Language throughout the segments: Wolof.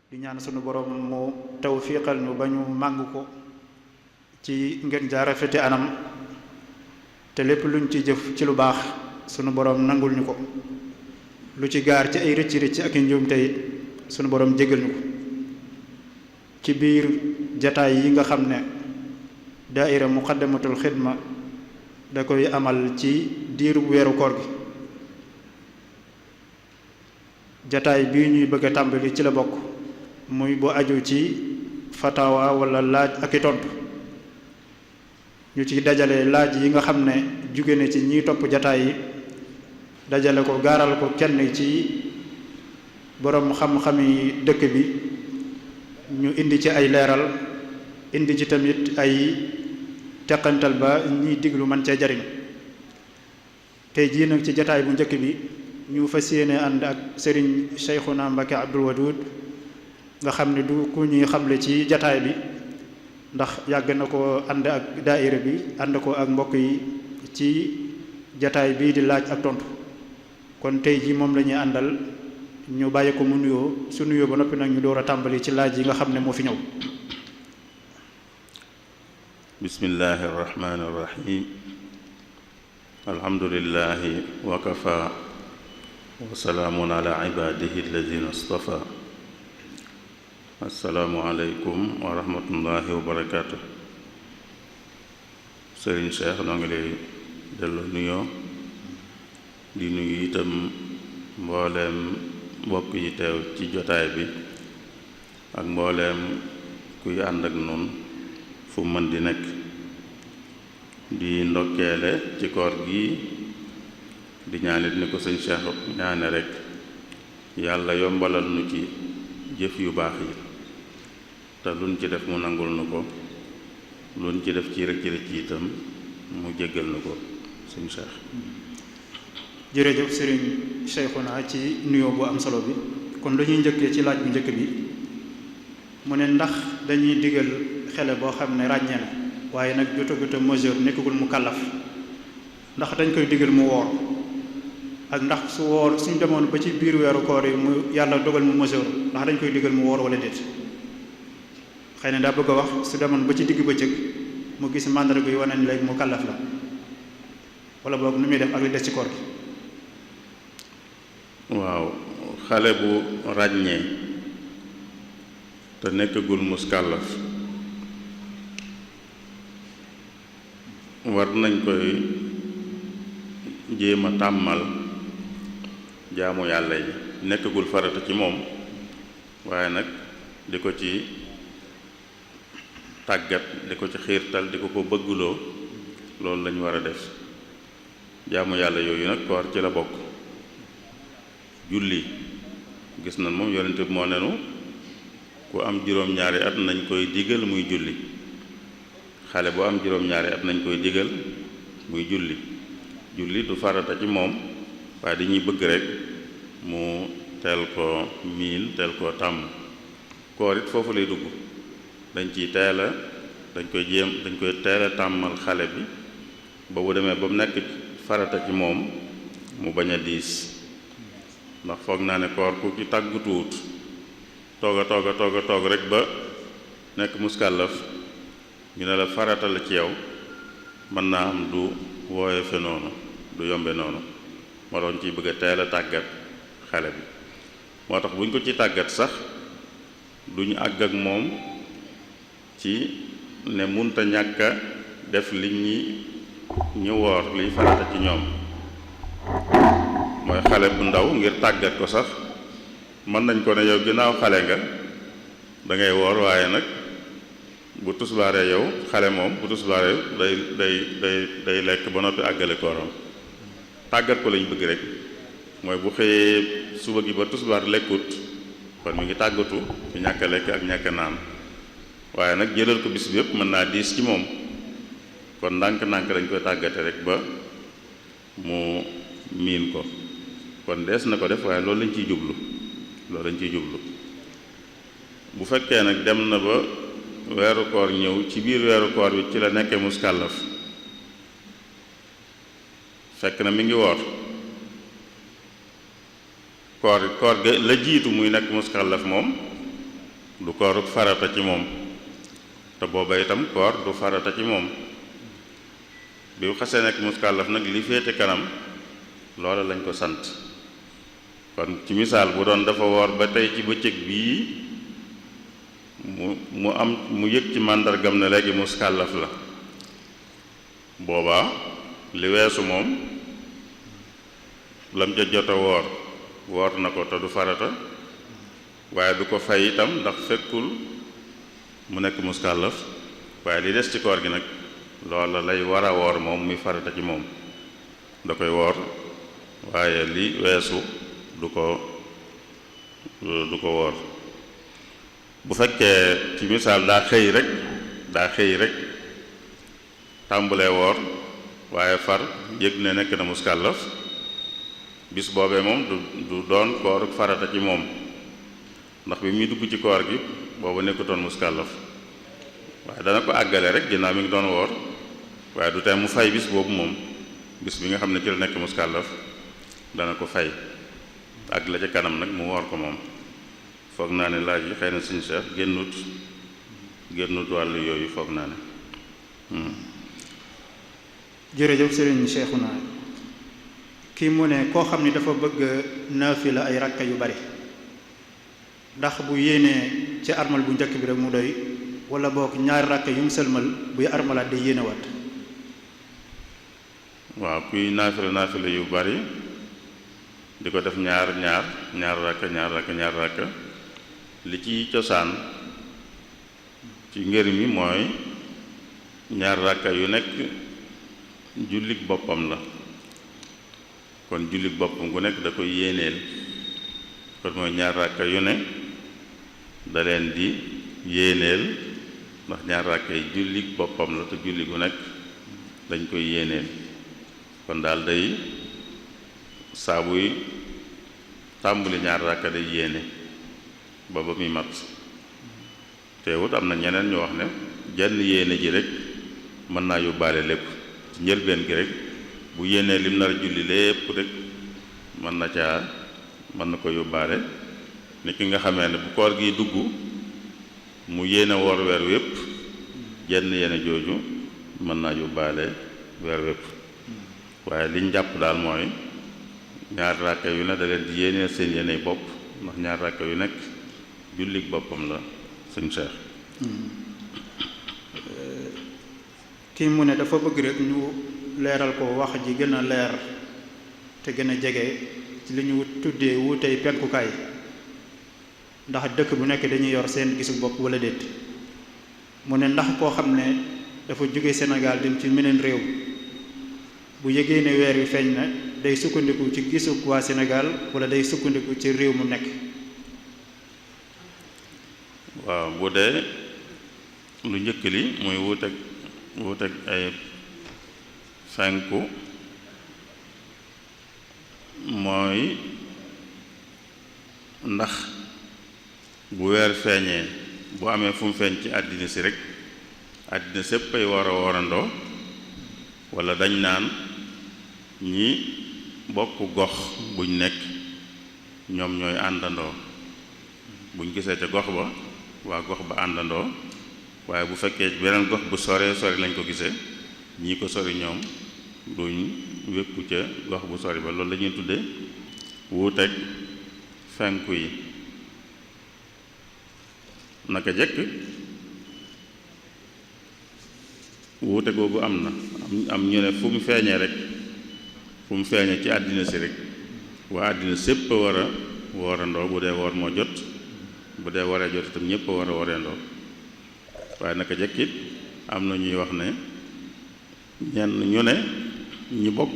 di ñaan sunu borom mu tawfiqal ñu ba ñu màng ko ci ngeen jaar rafeti anam te lépp luñ ci jëf ci lu baax sunu borom nangul ñu ko lu ci gaar ci ay rëcc ak i njuumte it sunu borom jégal ñu ko ci biir jataay yi nga xam ne daaira muqaddamatul xidma da koy amal ci diiru weeru koor gi jataay bii ñuy bëgg a tàmbali ci la bokk muy bu aju ci fatawa wala laaj ak i tontu ñu ci dajale laaj yi nga xam ne jóge na ci ñiy topp jataay yi dajale ko gaaral ko kenn ci boroom xam-xami dëkk bi ñu indi ci ay leeral indi ci tamit ay teqantal ba ñiy diglu man cee jariñ tey jii nag ci jataay bu njëkk bi ñu fas yéene ànd ak Serigne Cheikhouna Mbacké Abdoul Wadoud nga xam ne du ku ñuy xamle ci jataay bi ndax yàgg na ko ànd ak daaira bi ànd ko ak mbokk yi ci jataay bii di laaj ak tontu kon tey jii moom la ñuy àndal ñu bàyyi ko mu nuyoo su nuyoo ba noppi nag ñu door a tàmbali ci laaj yi nga xam ne moo fi ñëw. bismillahi irrahmani irrahim alhamdulillahi wa kafa wa salaamun ala ibadihi alladina istafa assalaamu aleykum wa rahmatullahi wa barakaatu. Sëriñ Cheikh noo ngi lay delloo nuyoo di nuyu itam mbooleem mbokk yi teew ci jotaay bi ak mbooleem kuy ànd ak nun fu mën di nekk di ndokkeele ci koor gi di ñaanit ni ko sëñ Cheikh ñaane rek yàlla yombalal nu ci jëf yu baax yi te luñ ci def mu nangul nu ko luñ ci def ci rëcc itam mu jéggal nu ko sëñ Cheikh. jërëjëf Serigne Cheikhouna ci nuyoo bu am solo bi kon dañuy njëkkee ci laaj bu njëkk bi mu ne ndax dañuy digal xele boo xam ne ràññee na waaye nag jotagut a majeur nekkagul mu kàllaf ndax dañ koy digal mu woor ak ndax su woor suñ demoon ba ci biir weeru koor yi mu yàlla dogal mu majeur ndax dañ koy digal mu woor wala déet xëy na daa bëgg a wax su demoon ba ci digg bëccëg mu gis màndarga yu wane ni léegi mu kàllaf la wala boog nu muy def ak li des ci koor gi. waaw xale bu ràññee te nekkagul muskàllaf war nañ koy jéem a tàmmal jaamu yàlla yi nekkagul farata ci moom waaye nag di ko ci tàggat di ko ci xiirtal di ko ko bëgguloo loolu lañu war a def jaamu yàlla yooyu nag koor ci la bokk. julli gis nañ moom yonent bi moo nenu ku am juróom-ñaari at nañ koy digal muy julli xale bu am juróom-ñaari at nañ koy digal muy julli julli du farata ci moom waaye dañuy bëgg rek mu teel koo miin teel koo tàmm koor it foofu lay dugg dañ koy teel a tàmmal xale bi ba bu demee ba mu nekk farata ci moom mu bañ a diis ndax foog naa ne koor ku ci tàggutuwut toog rek ba nekk muskàllaf ñu ne la farata la ci yow mën naa am du wooye fe noonu du yombe noonu moo doon ciy bëgg a teel a tàggat xale bi moo tax bu ñu ko ci tàggat sax duñu àgg ak moom ci ne munta ñàkk a def li ñu woor liy farata ci ñoom mooy xale bu ndaw ngir tàggat ko sax mën nañ ko ne yow ginnaaw xale nga da ngay woor waaye nag bu tusbaaree yow xale moom bu tusbaaree day lekk ba noppi àggale kooram tàggat ko lañ bëgg rek mooy bu xëyee suba gi ba tusbaar lekkut kon mi ngi tàggatu ci ñàkk a lekk ak ñàkk a naan waaye nag jëlal ko bis bi yëpp mën naa diis ci moom kon ndànk-ndànk dañ koy tàggate rek ba mu miin ko kon dees na ko def waaye loolu lañ ciy jublu bu fekkee nag dem na ba weeru koor ñëw ci biir weeru koor bi ci la nekkee muskàllaf fekk na mi ngi woor koor ga la jiitu muy nekk muskàllaf moom du kooruk farata ci moom te booba itam koor du farata ci moom bi mu xasee nekk muskàllaf nag li féete kanam loola lañ ko sant kon ci misaal bu doon dafa woor ba tey ci bëccëg bii mu yëg ci màndargam ne léegi muskàllaf la boobaa li weesu moom lam ca jot a woor na ko te du farata waaye du ko fay itam ndax fekkul mu nekk muskàllaf waaye li des ci koor gi nag loola lay war a woor moom muy farata ci moom da koy woor waaye li weesu du ko woor bu fekkee ci misaal daa xëy rek tàmbulee woor waaye far yëg ne nekk na muskàllaf bis boobee moom du doon koor farata ci moom ndax bi muy dugg ci koor gi boobu nekkutoon muskàllaf waaye dana ko àggale rek ginnaaw mi ngi doon woor waaye du tee mu fay bis boobu moom bis bi nga xam ne ci la nekk muskàllaf dana ko fay ak la ca kanam nag mu woor ko moom foog naa ne laaj yi xëy na suñu Cheikh génnut wàllu yooyu foog naa ne jërëjëf sëriñ Cheikhouna kii mu ne koo xam ni dafa bëgg naafila ay rakka yu bari ndax bu yéenee ci armal bu njëkk bi rek mu doy wala boog ñaari rakka yu mu sëlmal buy armalaat day yéenewaat waaw kuy naafila yu bari di ko def ñaar rakka li ci cosaan ci ngër mi mooy ñaar rakka yu nekk jullik boppam la kon jullik boppam gu nekk da koy yéeneel kon mooy ñaar rakka yu ne da leen di yéeneel ndax ñaar rakka yi jullik boppam la te julli gu nekk dañ koy yéeneel kon daal day saabuy tàmbali ñaar rakka day yéene ba muy mat teewut am na ñeneen ñu wax ne jenn yéene ji rek mën naa yóbbaale lépp ci njëlbeen gi rek bu yéenee lim nar a julli lépp rek mën na ko yóbbaale ni ki nga xamee ne bu koor gi dugg mu yéene woor weer wépp jenn yéene jooju mën naa yóbbaale weer wépp waaye liñ jàpp daal mooy ñaar ràkka yu ne da leen di yéeneel seen yéene bopp ndax ñaar ràkka yu nekk jullik boppam la sëñ Cheikh kii mu ne dafa bëgg rek ñu leeral ko wax ji gën a leer te gën a jege ci li ñu tuddee wuutey penkukaay ndax dëkk bu nekk dañuy yor seen gisu bopp wala déet mu ne ndax koo xam ne dafa jóge Sénégal dem ci meneen réew bu yëgee ne weer wi feeñ na day sukkandiku ci gisu waa Sénégal wala day sukkandiku ci réew mu nekk. waaw bu dee lu njëkk li muy wuuteeg ay fenku mooy ndax bu weer feeñee bu amee fu mu feeñ ci àddina si rek àddina sépp ay war a woorandoo wala dañ naan ñi bokk gox buñ nekk ñoom ñooy àndandoo buñ gisee ca gox ba waa gox ba àndandoo waaye bu fekkee beneen gox bu sore lañ ko gisee ñii ko sori ñoom duñ wékku ca gox bu sori ba loolu la ñuy tudde wuuteeg fenku yi naka jekk wuute googu am na am ñu ne fu mu feeñee rek fu mu feeñee ci àddina si rek waa àddina sépp a war a woorandoo bu dee woor moo jot bu dee waree jot itam ñépp a war a woreendoo waaye naka jekk it am na ñuy wax ne ñenn ñu ne ñi bokk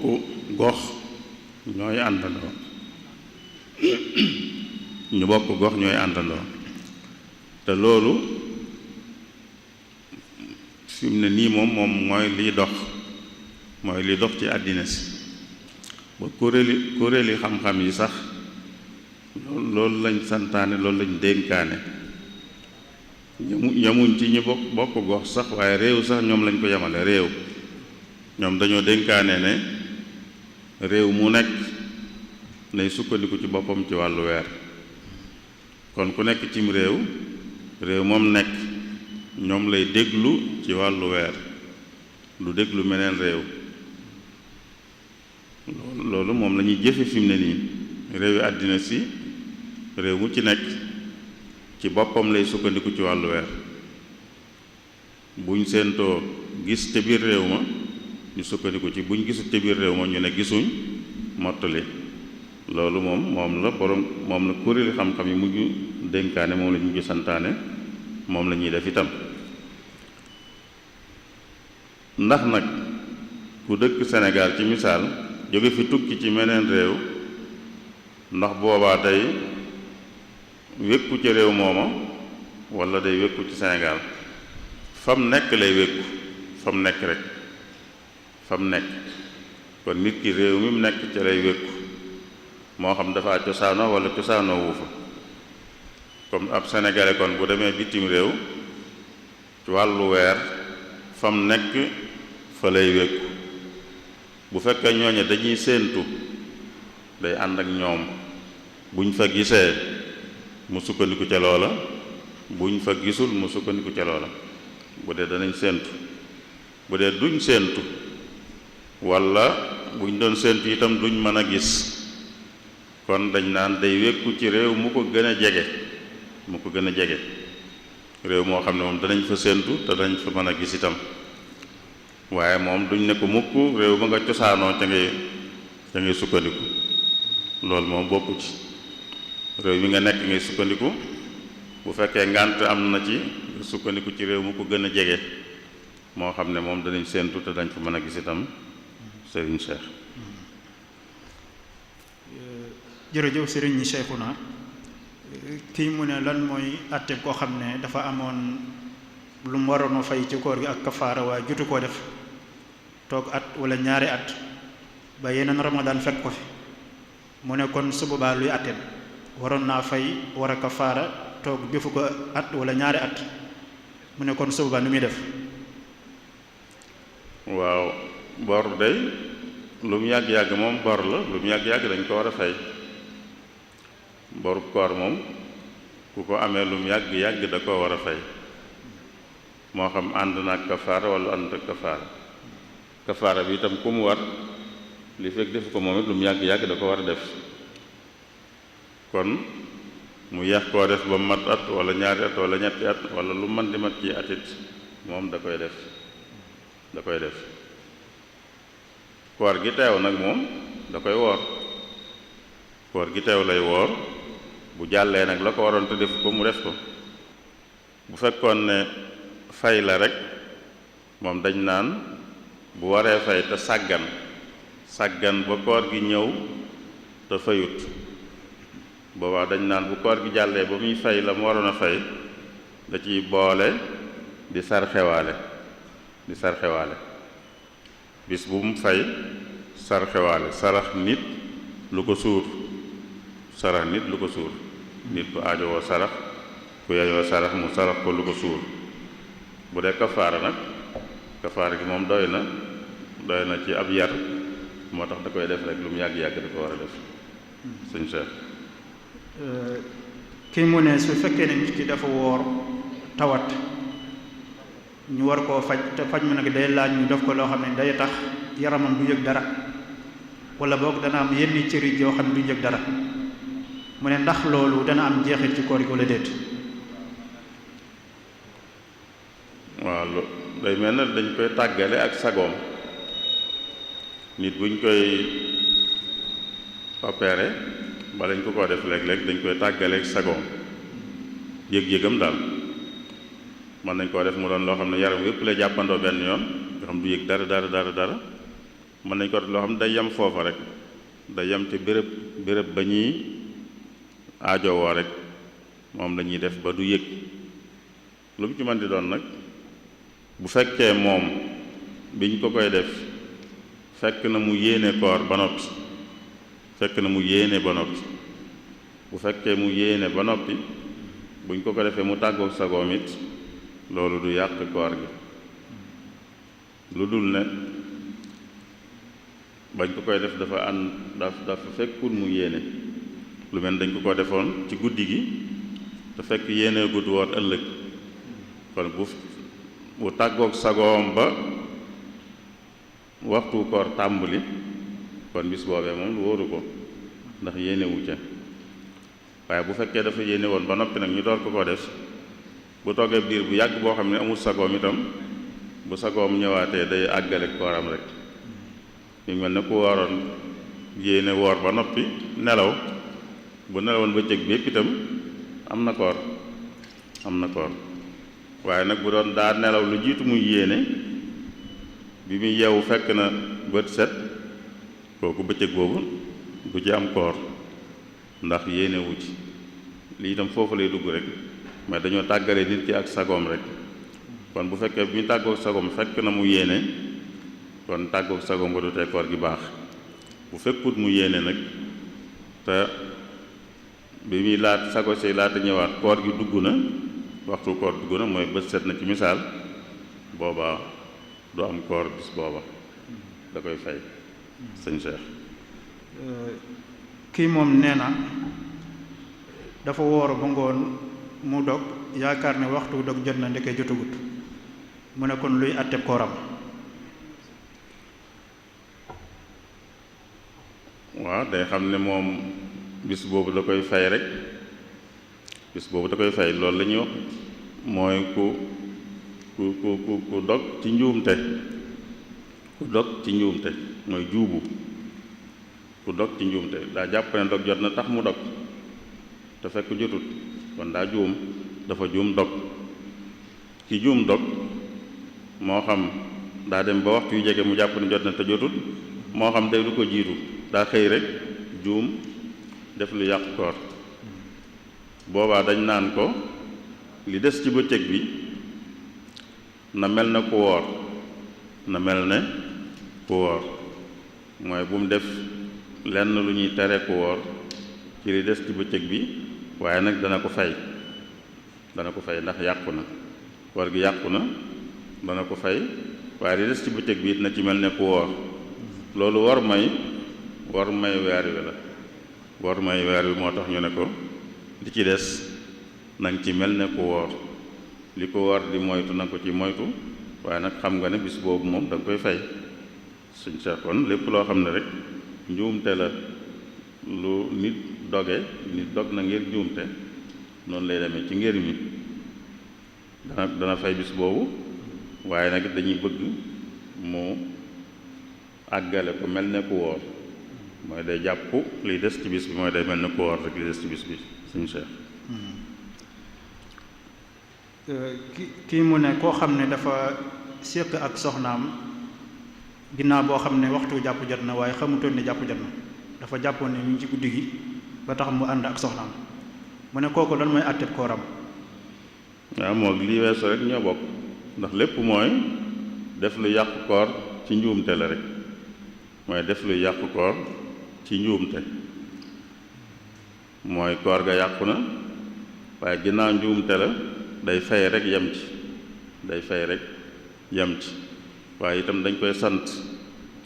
gox ñooy àndandoo ñu bokk gox ñooy àndandoo te loolu fi mu ne nii moom mooy liy dox ci àddina si ba kuréeli xam-xam yi sax loolu lañ santaane loolu lañ dénkaane yamuñ ci ñi bokk gox sax waaye réew sax ñoom lañ ko yemale réew ñoom dañoo dénkaane ne réew mu nekk nay sukkandiku ci boppam ci wàllu weer kon ku nekk cim réew réew moom nekk ñoom lay déglu ci wàllu weer du déglu meneen réew. loolu moom la ñuy jëfe fi mu ne nii réewi àddina si réew mu ci nekk ci boppam lay sukkandiku ci wàllu weer buñ séentoo gis ca biir réew ma ñu sukkandiku ci buñ gisul ca biir réew ma ñu ne gisuñ mottali. loolu moom la kuréeli xam-xam yi mujj dénkaane moom la ñu mujj santaane moom la ñuy def itam. ndax nag ku dëkk Sénégal ci misaal jóge fi tukki ci meneen réew ndax boobaa day wékku ci réew mooma walla day wékku ci Sénégal fam nekk lay wékku fam nekk rek fam nekk. kon nit ki réew mi mu nekk ca lay wékku moo xam dafa cosaanoo walla cosaanoo wu fa. comme ab sénégalais kon bu demee bitim réew ci wàllu weer fam nekk fa lay wékku. bu fekkee ñooñe dañuy séentu day ànd ak ñoom buñ fa gisee mu sukkandiku ca loola buñ fa gisul mu sukkandiku ca loola bu dee danañ séentu. bu dee duñ séentu walla buñ doon séentu itam duñ mën a gis kon dañ naan day wékku ci réew mu ko gën a jege réew moo xam ne moom danañ fa séentu te danañ fa mën a gis itam. waaye moom duñ ne ko mukk réew ma nga cosaanoo ca ngay sukkandiku loolu moom bokku ci. réew mi nga nekk ngay sukkandiku bu fekkee ngànt am na ci sukkandiku ci réew mu ko gën a jege moo xam ne moom danañ séentu te dañ fa mën a gis itam. Serigne Cheikh. jërëjëf Serigne Cheikhouna kii mu ne lan mooy àtte koo xam ne dafa amoon lu mu waroon a fay ci koor gi ak kafaara waaye jotu koo def toog at wala ñaari at ba yeneen ramadaan fekk ko fi mu ne kon su boobaa luy àtteem waroon naa fay war a kafaara toog defu ko at wala ñaari at mu ne kon su boobaa nu muy def. waaw bor day lu mu yàgg-yàgg moom bor la lu mu yàgg-yàgg dañ ko war a fay. boru koor moom ku ko amee lu mu yàgg-yàgg da koo war a fay moo xam ànd na ak kafaara wala ànd ak kafaara bi itam ku mu war li fekk def ko moom it lu mu yàgg-yàgg da ko war a def. kon mu yàq koo def ba mat at wala ñaari at wala ñetti at wala lu man di mat ci atit moom da koy def koor gi teew nag moom da koy woor koor gi teew lay woor bu jàllee nag la ko waroon te def ko mu def ko. bu fekkoon ne fay la rek moom dañ naan bu waree fay te sàggan ba koor gi ñëw te fayut boobaa dañ naan bu koor gi jàllee ba muy fay la mu waroon a fay da ciy boole di sarxewaale bis bu mu fay sarxewaale sarax nit lu ko suur nit ku aajowoo sarax ku yeyoo sarax mu sarax ko lu ko suur. bu dee kafaara nag kafaara gi moom doy na ci ab yar moo tax da koy def rek lu mu yàgg-yàgg da ko war a def. sëñ Cheikh. kii mu ne su fekkee ne nit ki dafa woor tawat ñu war koo faj te faj mu nag day laaj ñu def ko loo xam ne day tax yaramam du yëg dara wala boog dana am yenn cëri yoo xam ne du yëg dara mu ne ndax loolu dana am jeexit ci koor gi wala déet. waaw day mel na dañ koy tàggale ak sagoom nit buñ koy opéré ba lañ ko def léeg-léeg dañ koy tàggale ak sagoom yëg-yëgam daal mën nañ koo def mu doon loo xam ne yaram yépp lay jàppandoo benn yoon nga xam du yëg dara mën nañ ko def loo xam ne day yem foofa rek day yem ci béréb ba ñuy aajowoo rek moom la ñuy def ba du yëg lu mu ci mën di doon nag bu fekkee moom biñ ko koy def fekk na mu yéene koor ba noppi bu fekkee mu yéene ba noppi buñ ko defee mu tàggoog sagoom it loolu du yàq koor gi lu dul ne bañ ko koy def dafa fekkul mu yéene lu mel dañ ko defoon ci guddi gi te fekk yéene gudd woon ëllëg kon bu tàggoog sagoom ba waxtu koor tàmbali kon bis boobee moom lu wóoru ko ndax yéene wu ca waaye bu fekkee dafa yéene woon ba noppi nag ñu door ko def bu toogee biir bu yàgg boo xam ne amul sagoom itam bu sagoom ñëwaatee day àggale kooram rek ñu mel ne ku waroon yéene woor ba noppi nelaw bu nelawoon bëccëg bi yépp itam am na koor waaye nag bu doon daa nelaw lu jiitu muy yéene bi muy yeewu fekk na bët set kooku bëccëg boobu du ci am koor ndax yéene wu ci lii itam foofu lay dugg rek mais dañoo tàggale nit ki ak sagoom rek kon bu fekkee bi ñu tàggoog sagoom fekk na mu yéene kon tàggoog sagoom ba du tee koor gi baax bu fekkut mu yéene nag te bi muy sago si laata ñëwaat koor gi dugg na waxtu koor dugg na mooy bët set na ci misaal booba du am koor bis booba da koy fay sëñ Cheikh. kii moom nee na dafa woor ba ngoon mu dog yaakaar ne waxtu dog jot na ndeke jotagut mu ne kon luy àtteb kooram. waaw day xam ne moom bis boobu da koy fay rek bis boobu da koy fay loolu la ñuy wax mooy ku dog ci njuumte mooy juubu ku dog ci njuumte daa jàpp ne dog jot na tax mu dog te fekk jotut kon daa juum dafa juum dog ci juum dog moo xam daa dem ba waxtu yu jege mu jàpp ne jot na te jotut moo xam day lu ko jiitu daa xëy rek juum def lu yàq koor boobaa dañ naan ko li des ci bëccëg bi na mel ne ku woor mooy bu mu def lenn lu ñuy tere ku woor ci li des ci bëccëg bi waaye nag dana ko fay ndax yàqu na koor gi yàqu na dana ko fay waaye li des ci bëccëg bi it na ci mel ne ku woor loolu war may weer wi la war may weer wi moo tax ñu ne ko li ci des nang ci mel ne ku woor li ko war di moytu na ko ci moytu waaye nag xam nga ne bis boobu moom da nga koy fay suñ seexoon lépp loo xam ne rek njuumte la lu nit dog na ngir njuumte noonu lay demee ci ngir mi dana fay bis boobu waaye nag dañuy bëgg mu àggale ko mel ne ku woor mooy day jàpp liy des ci bis bi mooy day mel ne ku woor rek li des ci bis bi suñu Cheikh. kii mu ne koo xam ne dafa séq ak soxnaam ginnaaw boo xam ne waxtu jàpp jot na waaye xamutoon ne jàpp jot na dafa jàppoon ne ñu ngi ci guddi gi ba tax mu ànd ak soxnaam mu ne kooku lan mooy àtteb kooram. waaw moom lii weesu rek ñoo bokk ndax lépp mooy def lu yàq koor ci njuumte la rek mooy def lu yàq koor ci njuumte mooy koor ga yàqu na waaye ginnaaw njuumte la day fay rek yem ci waaye itam dañ koy sant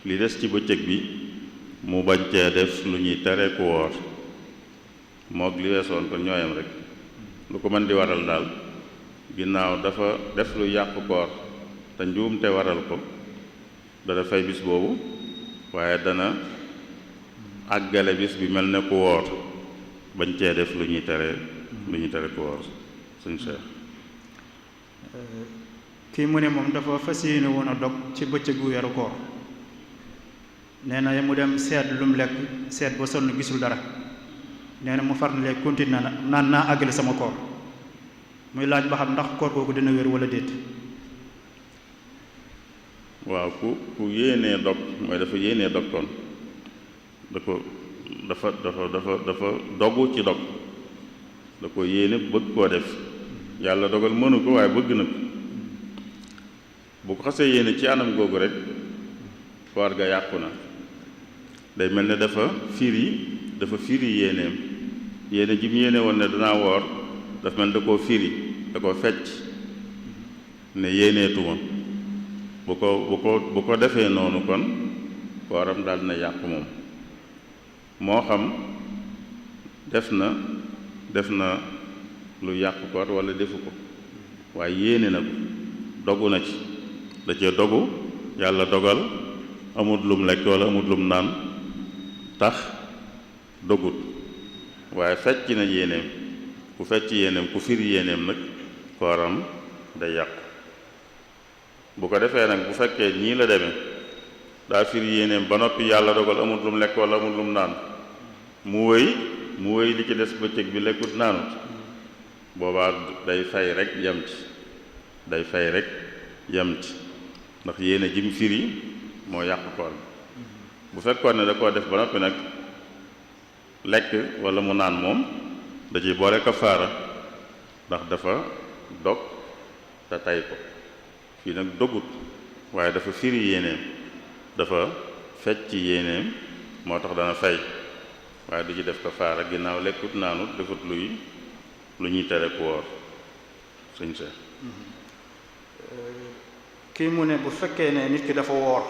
li des ci bëccëg bi mu bañ cee def lu ñuy tere ku woor moog li weesoon kon ñooyam rek lu ko mën di waral daal ginnaaw dafa def lu yàq koor te njuumte waral ko dana fay bis boobu waaye dana àggale bis bi mel ne ku woor bañ cee def lu ñuy tere ku woor suñ Cheikh. kii mu ne moom dafa fas yéene woon a dog ci bëccëgu weeru koor nee na mu dem seet lu mu lekk seet ba sonn gisul dara nee na mu far na léegi continué naan naa àggale sama koor muy laaj ba xam ndax koor googu dina wér wala déet. waaw ku yéenee dog mooy dafa yéenee dog kon dafa dogu ci dog da ko yéene bëgg koo def yàlla dogal mënu ko waaye bëgg na ko bu ko xasee yéene ci anam googu rek koor ga yàqu na day mel ne dafa firi yéeneem yéene ji mu yéene woon ne danaa woor dafa mel da koo firi da koo fecc ne yéeneetuma bu ko defee noonu kon kooram daal na yàqu moom moo xam def na lu yàq koor wala defu ko waaye yéene na ko dogu na ci da cee dogu yàlla dogal amut lum lekk wala amut lum naan tax dogut waaye fecc na yéeneem ku fecc yéeneem ku firi yéeneem nag kooram day yàqu bu ko defee nag bu fekkee ñii la demee daa firi yéeneem ba noppi yàlla dogal amut lum lekk wala amut lum naan mu wëy li ci des bëccëg bi lekkut naanut boobaa day fay rek yam ci day fay rek yam ci ndax yéene jim firi moo yàq koor bi bu fekkoon ne da koo def ba noppi nag lekk wala mu naan moom da ciy boole kafaara ndax dafa dog te tay ko fii nag dogut waaye dafa firi yéeneem dafa fecc yéeneem moo tax dana fay waaye du ci def kafaara ginnaaw lekkut naanut defut lu ñuy tere ku woor sëñ Seex kii mu ne bu fekkee ne nit ki dafa woor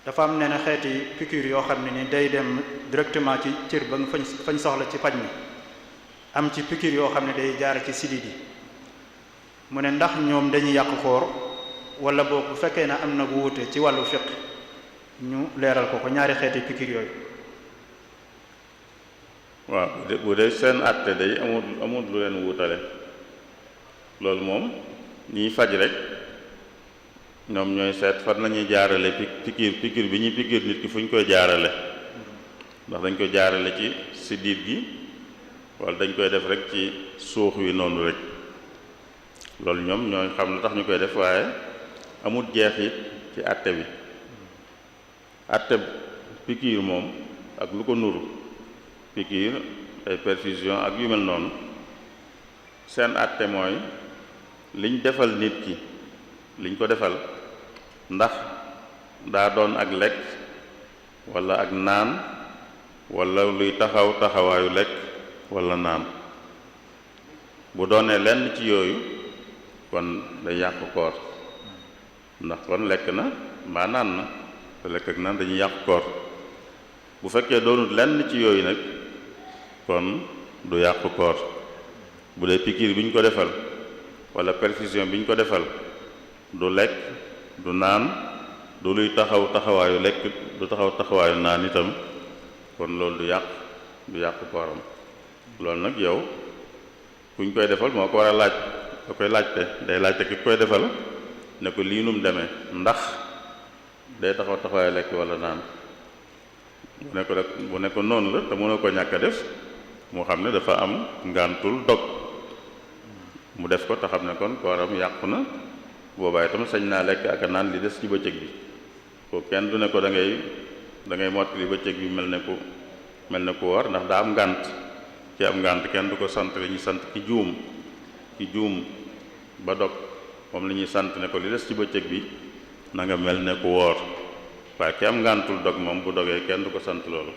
dafa am ne na xeeti piqûre yoo xam ne ni day dem directement ci cër ba nga fañ soxla ci paj mi am ci piqûre yoo xam ne day jaar ci sidit yi mu ne ndax ñoom dañuy yàq koor wala boog bu fekkee ne am na bu wuute ci wàllu fiq ñu leeral ko ñaari xeeti piqûre yooyu. waaw bu dee seen àtte day amul lu leen wutale loolu moom ñiy faj rek ñoom ñooy seet fan lañuy jaarale piqûre bi ñuy piqûre nit ki fu ñu koy jaarale ndax dañ koy jaarale ci siddiit gi wala dañ koy def rek ci suux wi noonu rek loolu ñoom ñooy xam lu tax ñu koy def waaye amul jeexit ci àtte bi àtte piqûre moom ak lu ko nuru piqûre ay perfusion ak yu mel noonu seen àtte mooy liñ defal nit ki liñ ko defal ndax daa doon ak lekk walla ak naan walla luy taxawaayu lekk walla naan bu doonee lenn ci yooyu kon day yàq koor ndax kon lekk na mbaa naan na te lekk ak naan dañuy yàq koor bu fekkee doonut lenn ci yooyu nag kon du yàq koor bu dee piqûre bi ñu ko defal walla perfusion bi ñu ko defal du lekk du naan du luy taxawaayu lekk du taxawaayu naan itam kon loolu du yàq kooram loolu nag yow kuñ koy defal moo ko war a laaj da koy laajte day laajte ki koy defal ne ko lii num demee ndax day taxawaayu lekk walla naan bu ne ko noonu la te mënoo ko ñàkk a def mu xam ne dafa am ngàntul dog mu def ko te xam ne kon kooram yàqu na boobaa itam sañ naa lekk ak a naan li des ci bëccëg bi ko kenn du ne ko da ngay mottali bëccëg bi mel ne ku woor ndax daa am ngànt ci am ngànt kenn du ko sant li ñuy sant ki juum ba dog moom la ñuy sant ne ko li des ci bëccëg bi na nga mel ne ku woor waaye ki am ngàntul dog moom bu dogee kenn du ko sant loolu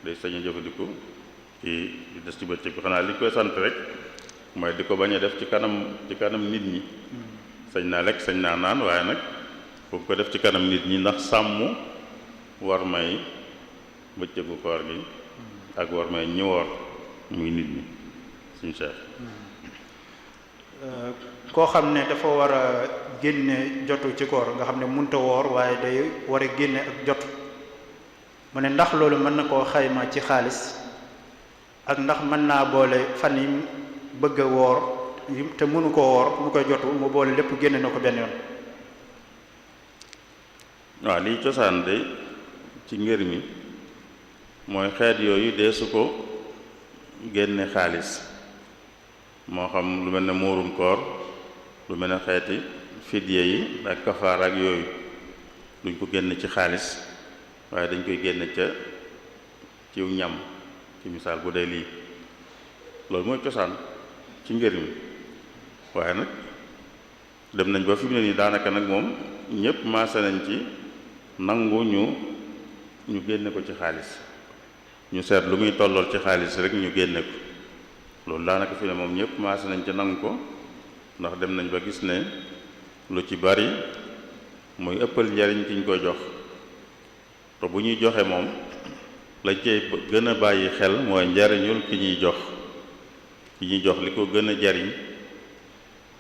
day sañ a jëfandiku ci li des ci bëccëg bi xanaa li koy sant rek mooy di ko bañ a def ci kanam nit ñi sañ naa lekk sañ naa naan waaye nag bu ko def ci kanam nit ñi ndax sàmm war may bëccëgu koor gi ak war may ñi woor muy nit ñi suñu Cheikh koo xam ne dafa war a génne jotu ci koor nga xam ne munta woor waaye day war a génne ak jotu mu ne ndax loolu mën na koo xayma ci xaalis ak ndax mën naa boole fan yi bëgg a woor te mënu ko woor mu koy jotu mu boole lépp génne na ko benn yoon. waaw liy cosaan de ci ngër mi mooy xeet yooyu dee su ko génne xaalis moo xam lu mel ne muurum koor lu mel ne xeeti fidye yi ak kafaar ak yooyu duñ ko génne ci xaalis waaye dañ koy génne ca ciw ñam ci misaal bu dee lii loolu mooy cosaan ci ngër mi waaye nag dem nañ ba fi mu ne nii daanaka nag moom ñépp maase nañ ci nangu ñu génne ko ci xaalis ñu seet lu muy tollool ci xaalis rek ñu génne ko loolu daanaka fi ne moom ñépp maase nañ ci nangu ko ndax dem nañ ba gis ne lu ci bari muy ëppal njariñ ki ñu koy jox te bu ñuy joxe moom lañ cey gën a bàyyi xel mooy njariñul ki ñuy jox ki ñu jox li ko gën a jariñ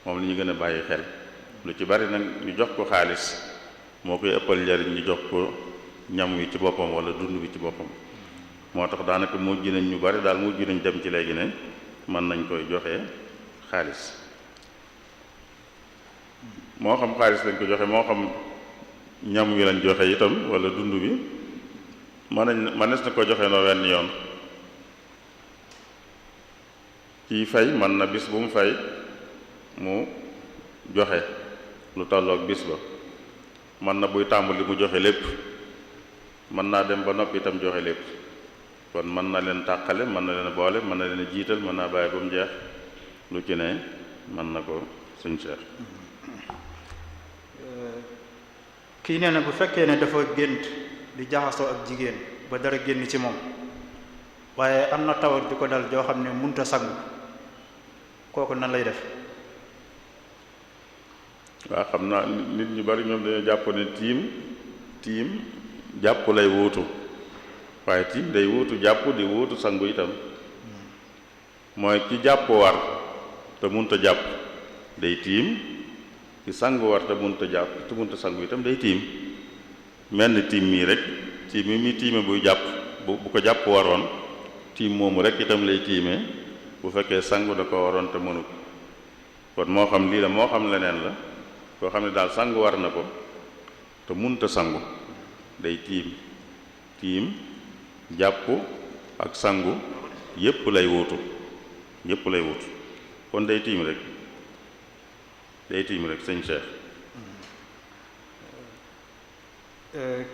moom la ñu gën a bàyyi xel. lu ci bari nag ñu jox ko xaalis moo koy ëppal njariñ ñu jox ko ñam wi ci boppam wala dund wi ci boppam. moo tax daanaka mujj nañ ñu bari daal mujj nañ dem ci léegi ne mën nañ koy joxe xaalis, moo xam xaalis lañ ko joxe moo xam ñam wi lañ joxe itam wala dund bi mënees na ko joxe noo wenn yoon. kii fay mën na bis bu mu fay mu joxe lu tolloog bis ba, mën na buy tàmbali mu joxe lépp, mën naa dem ba noppi itam joxe lépp. kon mën na leen tàqale, mën na leen boole, mën na leen jiital, mën naa bàyyi ba mu jeex, lu ci ne mën na ko suñ Cheikh. kii nee na bu fekkee ne dafa gént di jaxasoo ak jigéen ba dara génn ci moom waaye am na tawat di ko dal joo xam ne munta sangu, kooku nan lay def? waaw xam naa nit ñu bari ñoom dañoo jàpp ne tiim jàpp lay wuutu, waaye tiim day wuutu jàpp di wuutu sangu itam. mooy ki jàpp war te munta jàpp day tiim, ki sangu war te munta jàpp te munta sangu itam day tiim. mel ni tiim mii rek tiim mi tiime buy jàpp bu ko jàpp waroon tiim moomu rek itam lay tiimee bu fekkee sangu da ko waroon te mënu ko. kon moo xam lii la moo xam leneen la, koo xam ne daal sangu war na ko te munta sangu day tiim jàpp ak sangu yépp lay wuutu kon day tiim rek sëñ Cheikh.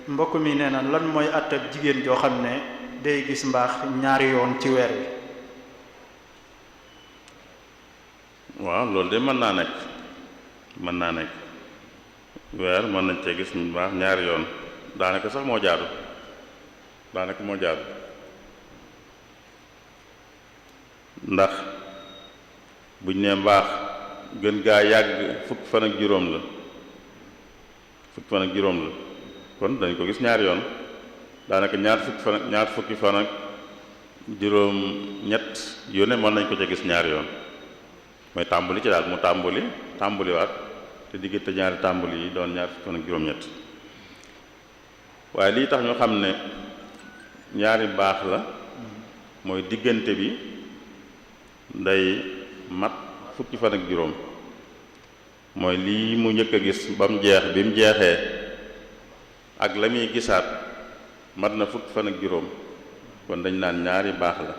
mbokk mi nee na lan mooy àttab jigéen joo xam ne day gis mbaax ñaari yoon ci weer wi? waaw loolu de mën naa nekk weer mën nañ cee gis mbaax ñaari yoon, daanaka sax moo jaadu ndax buñ ne mbaax gën gaa yàgg fukki fan ak juróom la kon dañ ko gis ñaari yoon, daanaka ñaar fukki fan ak juróom ñett yu ne mën nañ ko ca gis ñaari yoon. mooy tàmbali ci daal mu tàmbaliwaat te diggante ñaari tàmbali yi doon ñaar fukki fan ak juróom-ñett. waaye lii tax ñu xam ne ñaari baax la mooy diggante bi day mat fukki fan ak juróom, mooy lii mu njëkk a gis ba mu jeex bi mu jeexee ak la muy gisaat mat na fukki fan ak juróom, kon dañ naan ñaari baax la.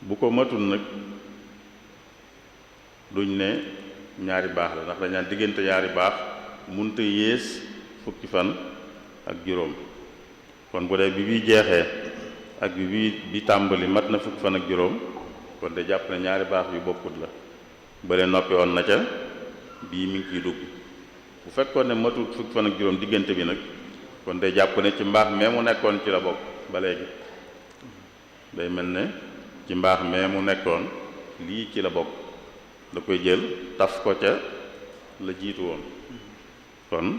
bu ko matul nag duñ ne ñaari baax la, ndax dañ naan diggante ñaari baax munta yées fukki fan ak juróom. kon bu dee bi bii jeexee ak bi tàmbali mat na fukki fan ak juróom, kon de jàpp ne ñaari baax yu bokkut la. bële noppi woon na ca, bii mi ngi ciy dugg. bu fekkoon ne matut fukki fan ak juróom diggante bi nag, kon day jàpp ne ci mbaax mee mu nekkoon ci la bokk ba léegi. day mel ne ci mbaax mee mu nekkoon lii ci la bokk, da koy jël taf ko ca la jiitu woon. kon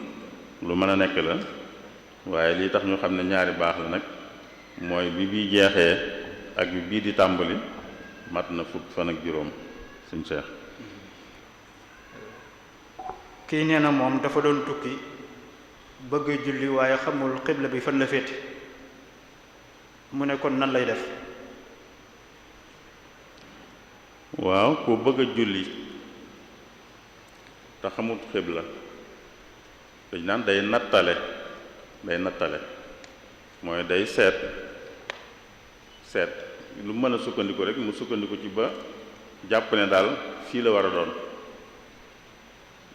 lu mën a nekk la, waaye lii tax ñu xam ne ñaari baax la nag mooy bi bii jeexee ak bi bii di tàmbali mat na fukki fan ak juróom suñ Cheikh. kii nee na moom dafa doon tukki bëgg julli waaye xamul xibla bi fan la féete, mu ne kon nan lay def? waaw ku bëgg a julli te xamul xibla dañ naan day nattale mooy day seet lu mën a sukkandiku rek mu sukkandiku ci ba jàpp ne daal fii la war a doon.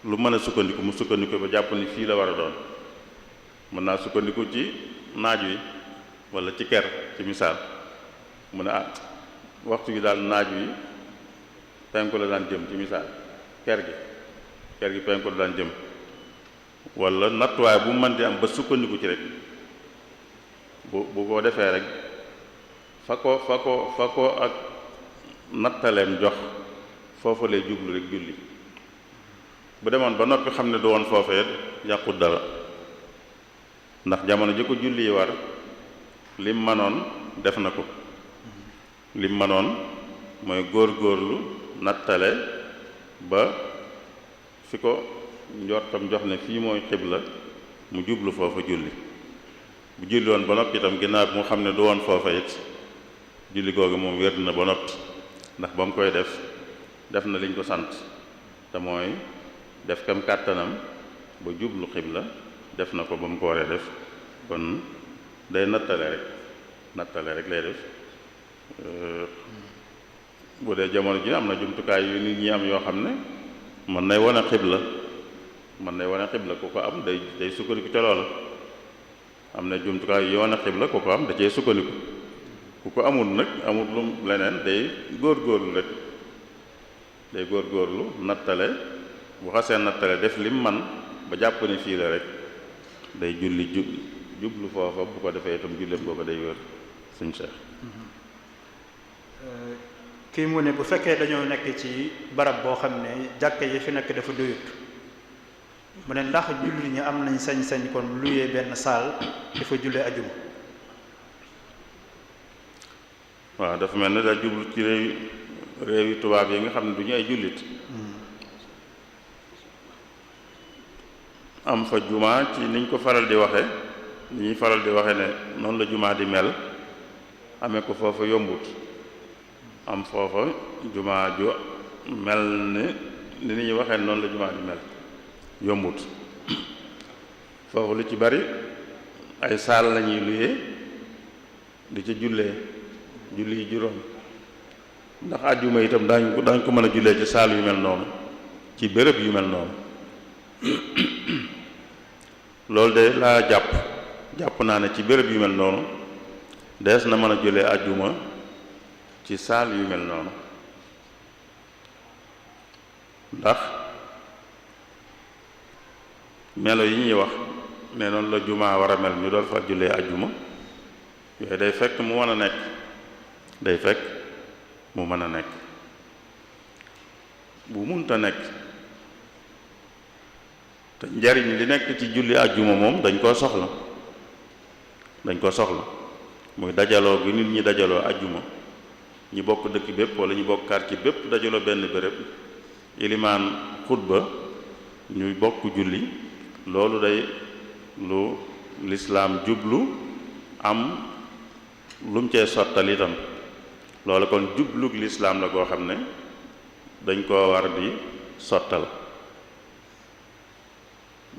lu mën a sukkandiku mu sukkandiku ba jàpp ni fii la war a doon. mën naa sukkandiku ci naaj wi walla ci ker ci misaal mu ne waxtu gi daal naaj wi penku la daan jëm ci misaal, ker gi penku la daan jëm, walla nattuwaay bu mën di am ba sukkandiku ci rek bu ko defee rek fa ko ak nattaleem jox foofu lay jublu rek julli. bu demoon ba noppi xam ne du woon foofee yàqut dara, ndax jamono ji ko julli yi war lim manoon def na ko, lim manoon mooy góor-góorlu nattale ba fi ko njortam jox ne fii mooy xibla mu jublu foofa julli bu julli woon ba noppi itam ginnaaw bi mu xam ne du woon foofa it julli googu moom wér na ba noppi ndax ba mu koy def na liñ ko sant te mooy def kam kàttanam ba jublu xibla def na ko ba mu ko waree def kon day nattale rek lay def bu dee jamono ji am na jumtukaay yu nit ñi am yoo xam ne mën nay wane xibla ku ko am day sukkandiku ca loola am na jumtukaay yu wane xibla ku ko am da cee sukkandiku ku ko amul nag amul lu leneen day góorgóorlu rek day góorgóorlu nattale bu xasee nattale def lim man ba jàpp ne fii la rek day julli jublu foofa bu ko defee itam julleem booba day wér suñ Cheikh. kii mu ne bu fekkee dañoo nekk ci barab boo xam ne jàkka yi fi nekk dafa doyut mu ne ndax julli ñi am nañ sañ-sañ kon luyee benn saal dafa jullee ajuma. waaw dafa mel ne daa jublu ci réewi tubaab yi nga xam ne du ñu ay jullit am fa jumaa ci niñ ko faral di waxe ni ñuy faral di waxe ne noonu la jumaa di mel amee ko foofa yombut am foofa jumaa ju mel ni ñuy waxee noonu la jumaa di mel yombut foofu lu ci bari ay saal lañuy luyee di ca jullee julli yi juróom ndax àjjuma itam daañ ko mën a jullee ci saal yu mel noonu ci béréb yu mel noonu loolu de laa jàpp naa ne ci béréb yu mel noonu dees na mën a jullee àjjuma ci saal yu mel noonu ndax melo yi ñuy wax ne noonu la jumaa war a mel ñu doon fa jullee àjjuma yooyu day fekk mu mën a nekk bu munta nekk te njariñ li nekk ci julli àjjuma moom dañ koo soxla muy dajaloo gi nit ñi dajaloo àjjuma ñi bokk dëkk bépp wala ñu bokk quartier bépp dajaloo benn béréb ilimaan xutba ñuy bokk julli loolu day lu lislaam jublu am lum cee sottal itam loolu kon jublug lislaam la goo xam ne dañ koo war di sottal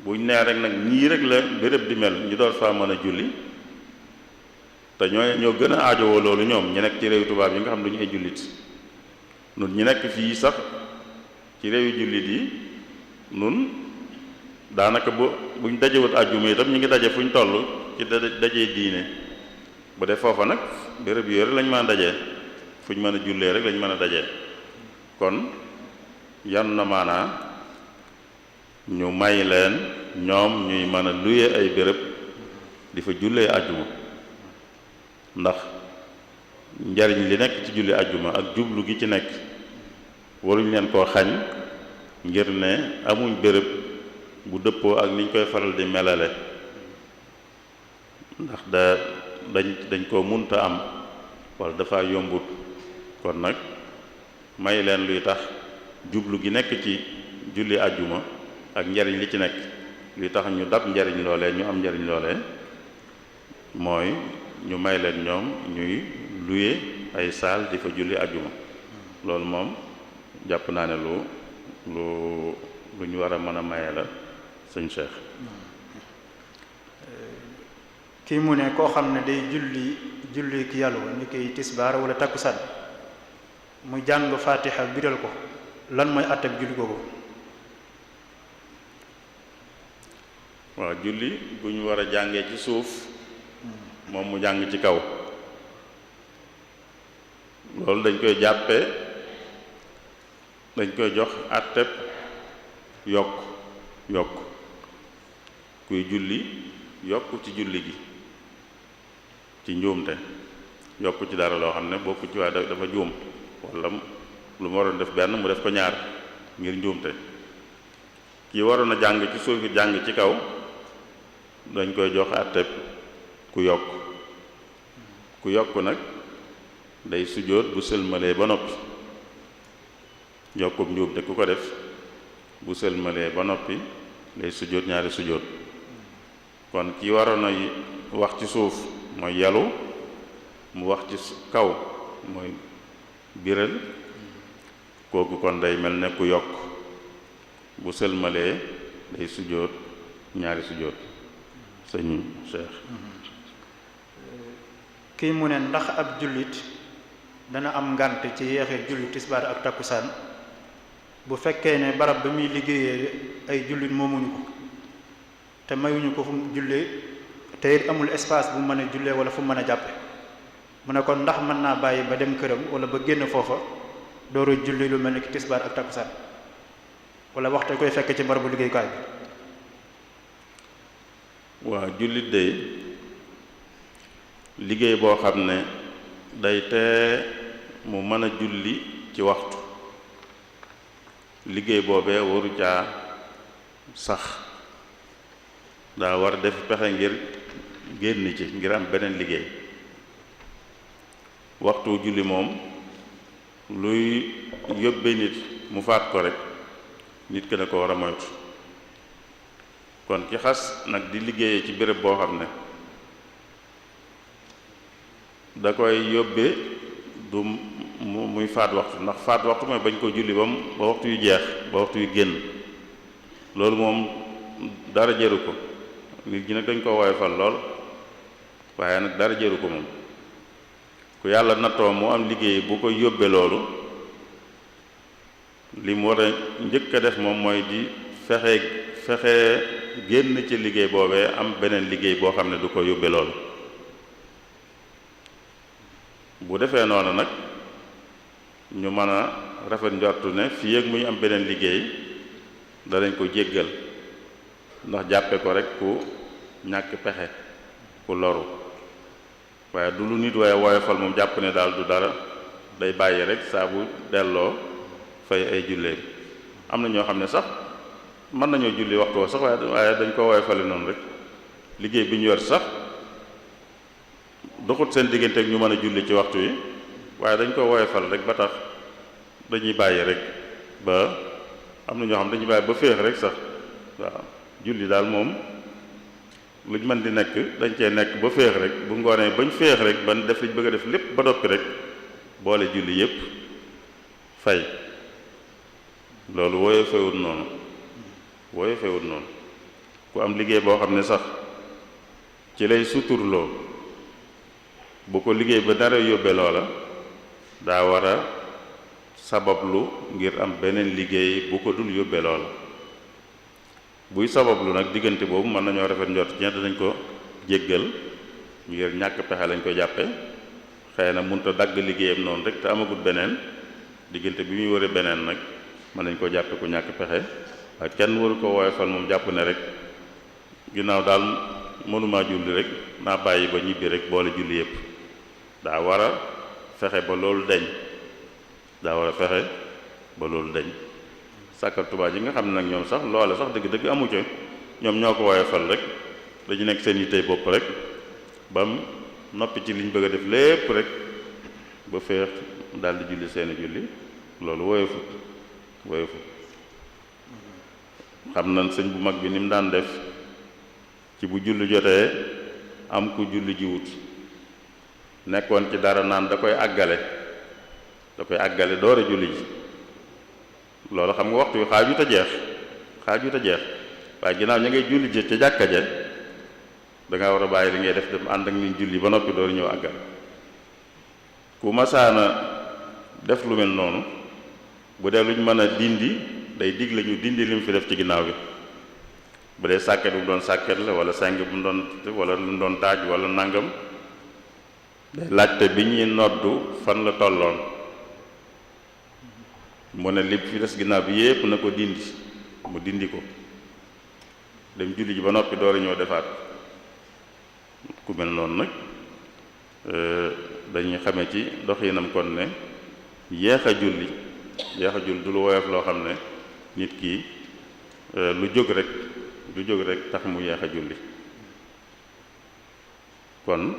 buñ nee rek nag ñii rek la béréb di mel ñu door faa mën a julli te ñoo gën a aajowoo loolu ñoom ñu nekk ci réew tubaab yi nga xam ne duñu ay jullit nun ñu nekk fii sax ci réewi jullit yi nun daanaka buñ dajewut àjjuma itam ñu ngi daje fuñ toll ci dajee diine bu dee foofa nag béréb yooyu rek lañ mën a dajee fuñ mën a jullee rek lañ mën a dajee kon yan na maanaa ñu may leen ñoom ñuy mën a luye ay béréb di fa jullee àjjuma ndax njariñ li nekk ci julli àjjuma ak jublu gi ci nekk waruñ leen koo xañ ngir ne amuñ béréb bu dëppoo ak niñ koy faral di melale ndax dañ koo munta am wala dafa yombut kon nag may leen luy tax jublu gi nekk ci julli àjjuma ak njariñ li ci nekk luy tax ñu dab njariñ loolee ñu am njariñ loolee mooy ñu may leen ñoom ñuy luye ay saal di fa julli àjjuma loolu moom jàpp naa ne lu ñu war a mën a maye la sëñ Cheikh. kii mu ne koo xam ne day julli ki yàlla ni koy tisbaar wala takkusaan mu jàng faatiha biral ko lan mooy àttab julli googu. waaw julli bu ñu war a jàngee ci suuf moom mu jàng ci kaw loolu dañ koy jàppee dañ koy jox àttab yokk kuy julli yokk ci julli gi ci njuumte yokk ci dara loo xam ne bokku ci waaye dafa juum wala lu mu waroon def benn mu def ko ñaar ngir njuumte kii waroon a jàng ci suuf yi jàng ci kaw dañ koy jox àtteeb ku yokk nag day sujjóot bu sëlmalee ba noppi. yokkub njuub te ku ko def bu sëlmalee ba noppi day sujjóot ñaari sujjóot. kon ki waroon a wax ci suuf mooy yalu, mu wax ci kaw mooy biral, kooku kon day mel ne ku yokk. bu sëlmalee day sujjóot ñaari sujjóot. sëñ Cheikh. kii mu ne ndax ab jullit dana am ngànt ci yeexee julli tisbaar ak takkusaan bu fekkee ne barab ba muy liggéeyee ay jullit moomuñu ko te mayuñu ko fu mu jullee te it amul espace bu mën a jullee wala fu mu mën a jàppe mu ne kon ndax mën naa bàyyi ba dem këram wala ba génn foofa dooru julli lu mel ni ki tisbaar ak takkusaan wala waxtu koy fekk ci barabu liggéeyukaay bi. waa jullit day liggéey boo xam ne day tee mu mën a julli ci waxtu, liggéey boobee waru caa sax, daa war def pexe ngir génn ci ngir am beneen liggéey. waxtu julli moom luy yóbbe nit mu faat ko rek nit ki da ko war a moytu. kon ki xas nag di liggéeyee ci béréb boo xam ne da koy yóbbe du muy faat waxtu, ndax faat waxtu mooy bañ ko julli ba waxtu yu jeex ba waxtu yu génn. loolu moom dara jëru ko. nit ñi nag dañ ko woyofal lool waaye nag dara jëru ko moom. ku yàlla nattoo mu am liggéey bu ko yóbbe loolu, li mu war a njëkk a def moom mooy di fexe génn ci liggéey boobee am beneen liggéey boo xam ne du ko yóbbe loolu. bu defee noonu nag ñu mën a rafet njortu ne fii ak muy am beneen liggéey danañ ko jéggal, ndax jàppe ko rek ku ñàkk pexe, ku loru. waaye du lu nit waaye woyofal moom jàpp ne daal du dara, day bàyyi rek saa bu delloo fay ay jullee. am na ñoo xam ne sax mën nañoo julli waxtu woo sax waaye dañ ko woyofale noonu rek. liggéey bi ñu yor sax doxut seen diggante ak ñu mën a julli ci waxtu yi, waaye dañ ko woyofal rek ba tax dañuy bàyyi rek ba am na ñoo xam dañuy bàyyi ba féex rek sax. waaw julli daal moom luñ mën di nekk dañ cee nekk ba féex rek, bu ngoonee bañ féex rek ban def liñ bëgg a def lépp ba doppi rek boole julli yépp fay. loolu woyofewut noonu, woyofewut noonu. ku am liggéey boo xam ne sax ci lay suturloo, bu ko liggéey ba dara yóbbe loola daa war a sabablu ngir am beneen liggéey bu ko dul yóbbe loola. buy sabablu nag diggante boobu mën nañoo rafet njort ci danañ ko jéggal ngir ñàkk pexe lañ ko jàppe. xëy na mënut a dagg liggéeyam noonu rek te amagut beneen diggante bi muy wëre beneen nag mën nañ ko jàppe ku ñàkk pexe, waaye kenn waru ko woyofal moom jàpp ne rek ginnaaw daal mënumaa julli rek naa bàyyi ba ñibbi rek boole julli yépp. daa war a fexe ba loolu deñ, daa war a fexe ba loolu deñ. sàkkal Tuubaa yi nga xam ne nag ñoom sax loola sax dëgg-dëgg amu ca, ñoom ñoo ko woyofal rek, dañu nekk seen yittey bopp rek bam noppi ci liñ bëgg a def lépp rek ba féex daldi julli seeni julli. loolu woyofut xam nañ sëñ bu mag bi ni mu daan def ci bu julli jotee am ku julli jiwut, nekkoon ci dara naan da koy àggale door a julli ji. loolu xam nga waxtu wi xaajut a jeex waaye ginnaaw ña ngay julli ji ca jàkka ja danga war a bàyyi li ngay def dem ànd ak ñu julli ba noppi door ñëw àggal. ku masaana def lu mel noonu bu dee luñ mën a dindi day digle ñu dindi li mu fi def ci ginnaaw bi. bu dee sàkket bu mu doon sàkket la wala seng bu mu doon wala lu mu doon taaj wala nangam, day laajte bi ñuy noddu fan la tolloon, mu ne li fi des ginnaaw bi yépp na ko dindi, mu dindi ko dem julli ji ba noppi door a ñëw defaat. ku mel noonu nag dañuy xame ci doxinam kon ne yeex a julli du lu woyof loo xam ne nit ki lu jóg rek tax mu yeex a julli. kon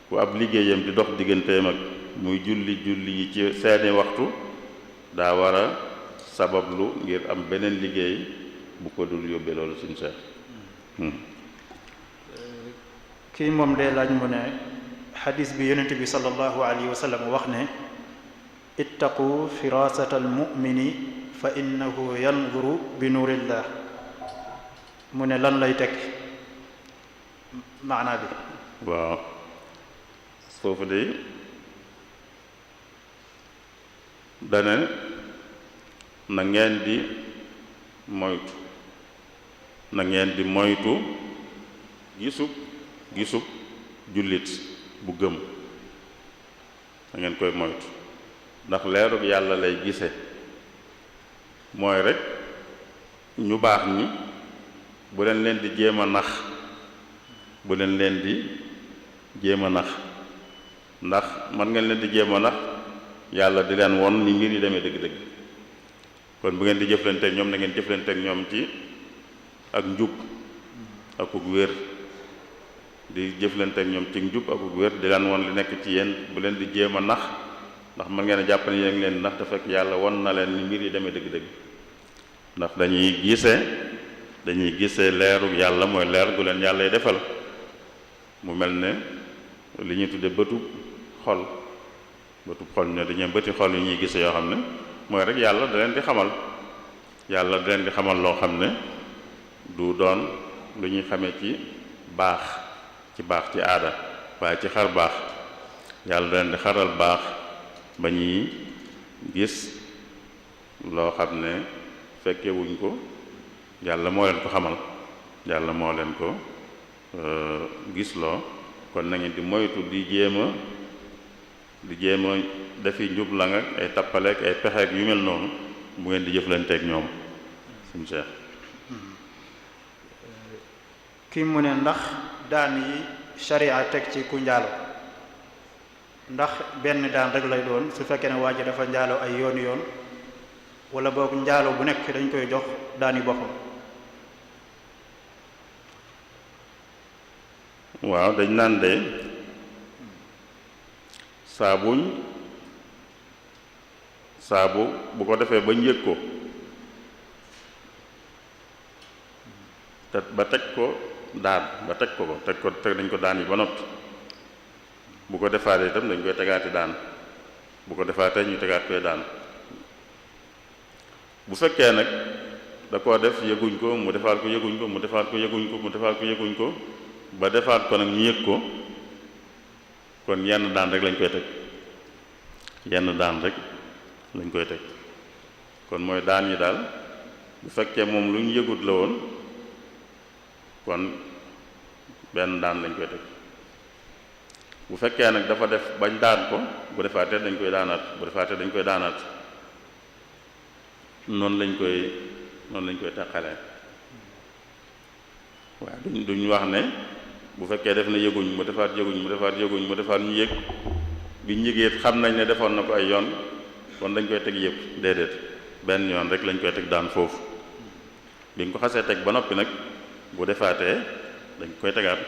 ku ab liggéeyam di dox digganteem ak muy julli yi ci seeni waxtu daa war a sabablu ngir am beneen liggéey bu ko dul yóbbee loolu suñu seex kii moom de laaj mu ne xadis bi yonent bi sallallahu alayhi wa sallam wax ne ittaqu firasata almumini fa innahu yanzuru bi nuurillah mu ne lan lay tekki maanaa bi waaw foofu de dane na ngeen di moytu gisub jullit bu gëm da ngeen koy moytu ndax leerug yàlla lay gise mooy rek ñu baax ñi bu leen di jéem a nax bu leen di jéem a nax ndax man ngeen leen di jéem a nax yàlla di leen won ni mbir yi demee dëgg-dëgg kon bu ngeen di jëflanteek ñoom na ngeen jëflanteek ñoom ci ak njub akuk wér di jëflanteek ñoom ci njub akuk wér di leen won li nekk ci yéen bu leen di jéem a nax ndax mën ngeen a jàpp ne yéen leen ndax te fekk yàlla won na leen ni mbir yi demee dëgg-dëgg ndax dañuy gisee leeru yàlla mooy leer gu leen yàlla defal mu mel ne li ñuy tudde bëtub xol ne dañu bëti xol yu ñuy gisee yoo xam ne mooy rek yàlla da leen di xamal loo xam ne du doon lu ñuy xamee ci baax ci aada waaye ci xar baax yàlla da leen di xaral baax ba ñuy gis loo xam ne fekke wuñ ko yàlla moo leen ko xamal yàlla moo leen ko gisloo kon na ngeen di moytu di jéem a defi njublang ak ay tappaleek ay pexeek yu mel noonu bu ngeen di jëflanteek ñoom suñu Cheikh kii mu ne ndax daan yi sharia teg ci ku njaalo ndax benn daan rek lay doon su fekkee ne waa ji dafa njaalo ay yoon wala boog njaalo bu nekk dañ koy jox daani boppam waaw dañ naan de saabu bu ko defee ba njëg ko te ba teg ko daan ba teg dañ ko daan yi ba noppi bu ko defaatee itam dañ koy tegaati daan bu ko defaatee ñu tegaat koy daan bu fekkee nag da koo def yëguñ ko mu defaat ko yëguñ ko mu defaat ko yëguñ ko mu defaat ko yëguñ ko ba defaat ko nag ñu yëg ko kon yenn daan rek lañ koy teg kon mooy daan yi daal bu fekkee moom lu ñu yëgut la woon kon benn daan lañ koy teg bu fekkee nag dafa def bañ daan ko bu defaatee dañ koy daanaat noonu lañ koy teqalee waaw duñ wax ne bu fekkee def na yëguñ mu defaat ñu yëg biñ yëgee xam nañ ne defoon na ko ay yoon kon dañ koy teg yëpp déedéet benn yoon rek lañ koy teg daan foofu bi nga ko xasee teg ba noppi nag bu defaatee dañ koy tegaat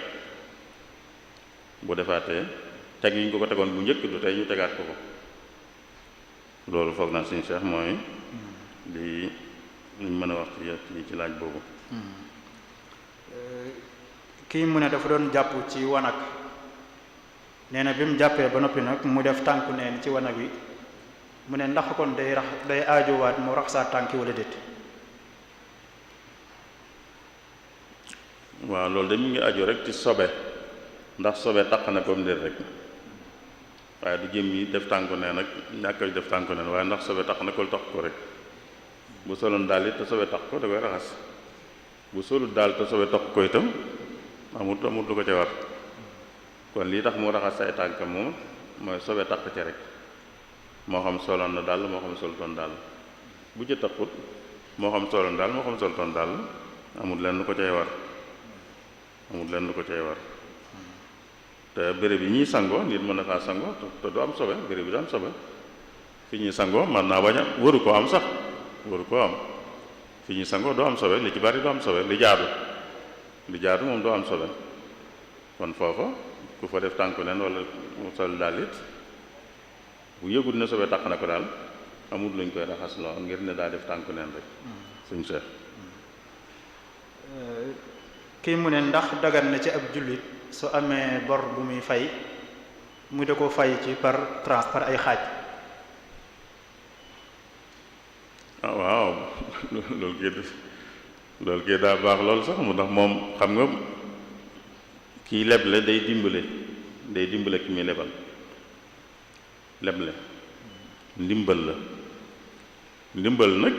bu defaatee teg yi ñu ko tegoon bu njëkk du tey ñu tegaat ko loolu foog naa suñu Cheikh mooy li ñu mën a wax ci laaj boobu kii mu ne dafa doon jàpp ci wanag nee na bi mu jàppee ba noppi nag mu def tànku neen ci wanag wi mu ne ndax kon day aajowaat mu rax saa tànki wala déet waaw loolu de mu ngi aju rek ci sobe ndax sobe taq na comme déet rek waaye du jëm yi def tànku neen nag ñàkkal def tànku neen waaye ndax sobe taq na ko taq ko rek bu soloon daal it te sobe taq ko da koy raxas bu solut daal te sobe taq ko itam amut lu ko ca war kon lii tax mu raxas say tànkam moom mooy sobe taq ca rek moo xam soloon na daal moo xam solutoon daal bu ci taqut moo xam soloon daal moo xam solutoon daal amut leen lu ko cay war te béréb yi ñuy sangoo nit mën na faa sangoo te du am sobe béréb bi du am sobe fi ñuy sangoo man naa bañ a waru koo am sax waru koo am fi ñuy sangoo doo am sobe li ci bari doo am sobe li jaadu moom doo am sobe kon foofa ku fa def tànku neen wala mu sol daal it bu yëgut ne sobe taq na ko daal amul luñ koy raxas loo ngir ne daa def tànku neen rek suñ Cheikh. kii mu ne ndax dagan na ci ab jullit su amee bor bu muy fay mu da ko fay ci par tranche par ay xaaj. waaw loolu kii daa baax loolu sax mu ndax moom xam nga kii leble day dimbale ki muy lebal leble ndimbal la ndimbal nag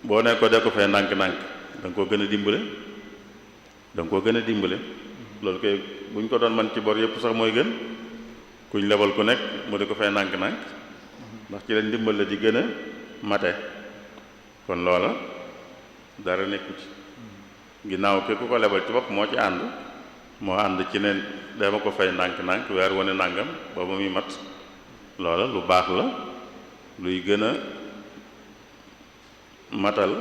boo ne ko de ko fay ndànk-ndànk da nga koo gën a dimbale loolu kay bu ñu ko doon man ci bor yëpp sax mooy gën kuñ lebal ku nekk mu di ko fay ndànk-ndànk ndax ci la ndimbal la di gën a mate kon loola dara nekku ci ginnaaw ki ku ko lebal ci bopp moo ànd ci ne dama ko fay ndànk-ndànk weer wane nàngam ba ba muy mat loola lu baax la luy gën a matal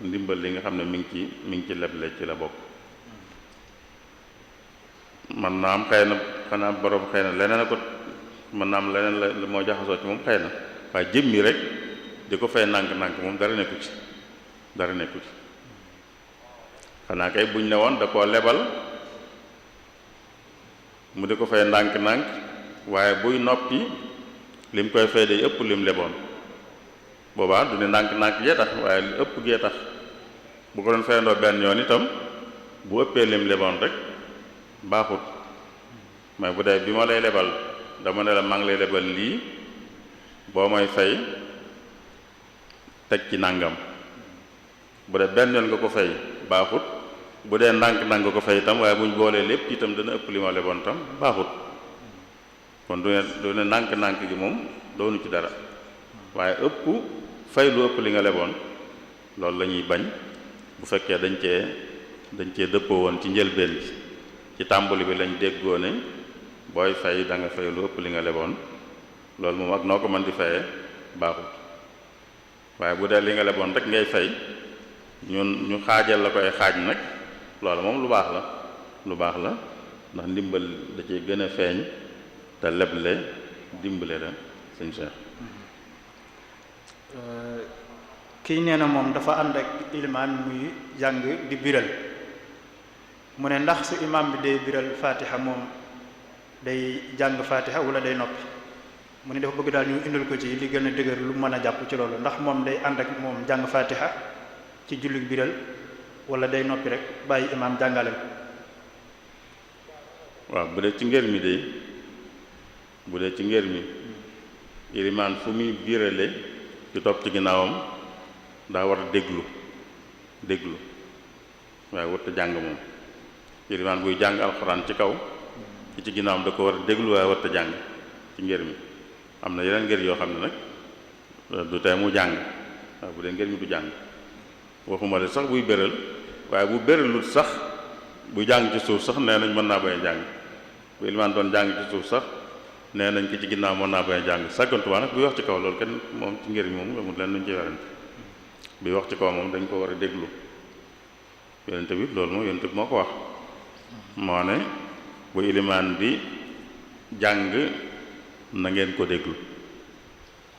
ndimbal li nga xam ne mi ngi ci leble ci la bokk. man naa am xëy na xanaa borom xëy na leneen a ko man naa am leneen la moo jaxasoo ci moom xëy na waaye jëmmi rek di ko fay nànk-nànk moom dara nekku ci xanaa kay buñ ne woon da koo lebal mu di ko fay ndànk-ndànk waaye buy noppi lim koy fay day ëpp lim leboon boobaa du ne ndànk-ndànk jee tax waaye li ëpp gee tax bu ko doon fayandoo benn yoon itam bu ëppee lim leboon rek baaxut mais bu dee bi ma lay lebal dama ne la maa ngi lay lebal lii boo may fay teg ci nàngam bu dee benn yoon nga ko fay baaxut bu dee ndànk-ndànk nga ko fay itam waaye buñ boolee lépp itam dana ëpp li ma leboon itam baaxut kon du ne ndànk-ndànk gi moom doonu ci dara waaye ëpp fay lu ëpp li nga leboon loolu la ñuy bañ bu fekkee dañ cee dëppoo woon ci njëlbeen bi ci tàmbali bi lañ déggoo ne booy fay da nga fay lu ëpp li nga leboon loolu moom ak noo ko mën di fayee baaxut waaye bu dee li nga leboon rek ngay fay ñu xaajal la koy xaaj nag loolu moom lu baax la ndax ndimbal da cee gën a feeñ te leble dimbale la sëñ Cheikh. kii nee na moom dafa ànd ak ilimaan muy jàng di biral mu ne ndax su imaam bi day biral fatiha moom day jàng fatiha wala day noppi mu ne dafa bëgg daal ñu indil ko ci li gën a dëgër lu mën a jàpp ci loolu ndax moom day ànd ak moom jàng fatiha ci julli biral wala day noppi rek bàyyi imaam jàngale ko. waaw bu dee ci ngër mi ilimaan fu muy birale ci topp ci ginnaawam daa war a déglu waaye warut a jàng moom ilimaan buy jàng alxuraan ci kaw ci ginnaawam da ko war a déglu waaye warut a jàng ci ngër mi am na yeneen ngër yoo xam ne nag du tey mu jàng waaye bu dee ngër mi du jàng waxuma de sax buy béral waaye bu béralut sax bu jàng ci suuf sax nee nañ mën naa bañ a jàng bu ilimaan doon jàng ci suuf sax nee nañ ki ci ginnaaw mën naa bañ a jàng sàggantuwaa nag buy wax ci kaw loolu kenn moom ci ngër mi moom amul leen luñ ci werante buy wax ci kaw moom dañ ko war a déglu yonente bi loolu moom yonente bi moo ko wax moo ne bu ilimaan bi jàng na ngeen ko déglu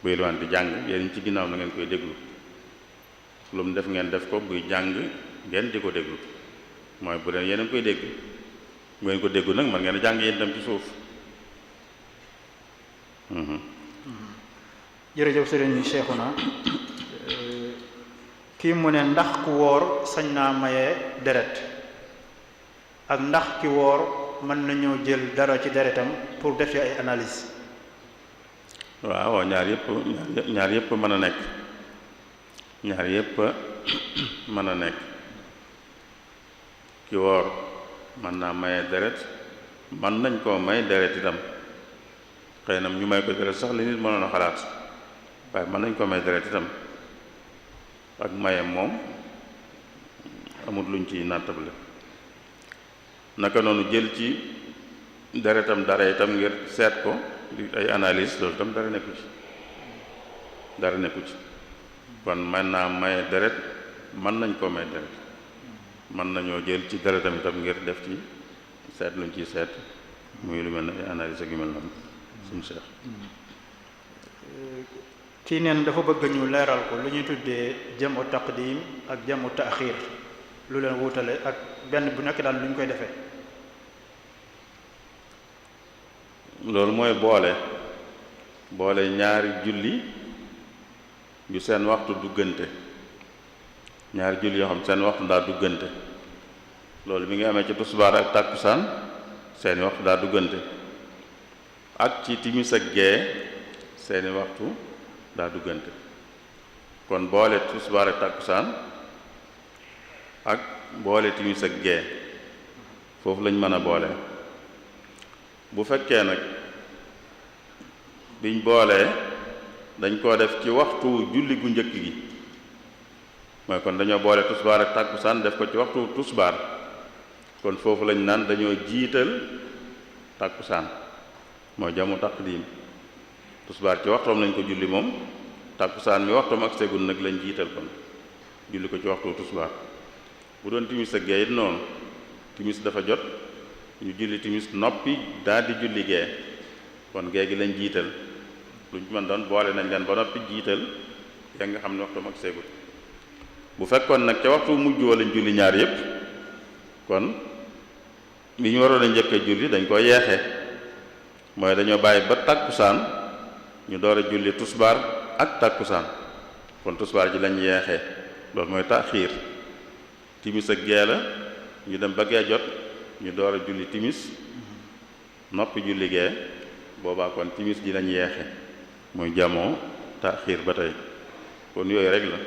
bu ilimaan bi jàng yéen ci ginnaaw na ngeen koy déglu lu mu def ngeen def ko buy jàng ngeen di ko déglu mooy bu dee yéen a ngi koy dégg bu ngeen ko déglu nag man ngeen a jàng yéen dem ci suuf. jërëjëf sëriñ Cheikhouna kii mu ne ndax ku woor sañ naa maye deret ak ndax ki woor mën nañoo jël dara ci deretam pour def ci ay analyse. waaw ñaar yëpp mën a nekk mën a nekk ki woor mën naa maye deret mën nañ koo may deret itam xëy na ñu may ko deret sax li nit mënoon a xalaat waaye mën nañ ko may deret itam ak maye moom amul luñ ci nattable naka noonu jël ci deretam dara itam ngir seet ko ay analyse loolu itam dara nekku ci kon mën naa maye deret mën nañ koo may deret mën nañoo jël ci deretam itam ngir def ci seet luñ ciy seet muy lu mel ne ay analyse ak yu mel noonu suñu Cheikh. kii neen dafa bëgg ñu leeral ko lu ñuy tuddee jamu taqdim ak jamu taaxir lu leen wutale ak benn bu nekk daal lu ñu koy defee. loolu mooy boole ñaari julli yu seen waxtu duggante, ñaari julli yoo xam seen waxtu daa duggante. loolu mi ngi amee ci tusbaar ak tàkkusaan seeni waxtu daa duggante, ak ci timis ak gee seeni waxtu daa duggante. kon boole tusbaar ak tàkkusaan ak boole timis ak gee foofu lañ mën a boole. bu fekkee nag biñ boolee dañ koo def ci waxtu julli gu njëkk gi, mooy kon dañoo boole tusbaar ak tàkkusaan def ko ci waxtu tusbaar, kon foofu lañ naan dañoo jiital tàkkusaan, mooy jamu taqdim. tusbaar ci waxtoom lañ ko julli moom, tàkkusaan mi waxtoom ak segul nag lañ jiital kon julli ko ci waxtu tusbaar. bu doon timis ak gee it noonu, timis dafa jot ñu julli timis noppi daal di julli gee, kon gee gi lañ jiital. luñ mën doon boole nañ leen ba noppi jiital yaa nga xam ne waxtoom ak segul. bu fekkoon nag ca waxtu mujj wa lañ julli ñaar yépp, kon li ñu waroon a njëkk a julli dañ ko yeexe, mooy dañoo bàyyi ba tàkkusaan ñu door a julli tusbaar ak tàkkusaan, kon tusbaar ji lañ yeexe, loolu mooy taaxiir. timis ak gee la ñu dem ba gee jot ñu door a julli timis noppi julli gee, boobaa kon timis ji lañ yeexe, muy jamoo taaxiir ba tey. kon yooyu rek la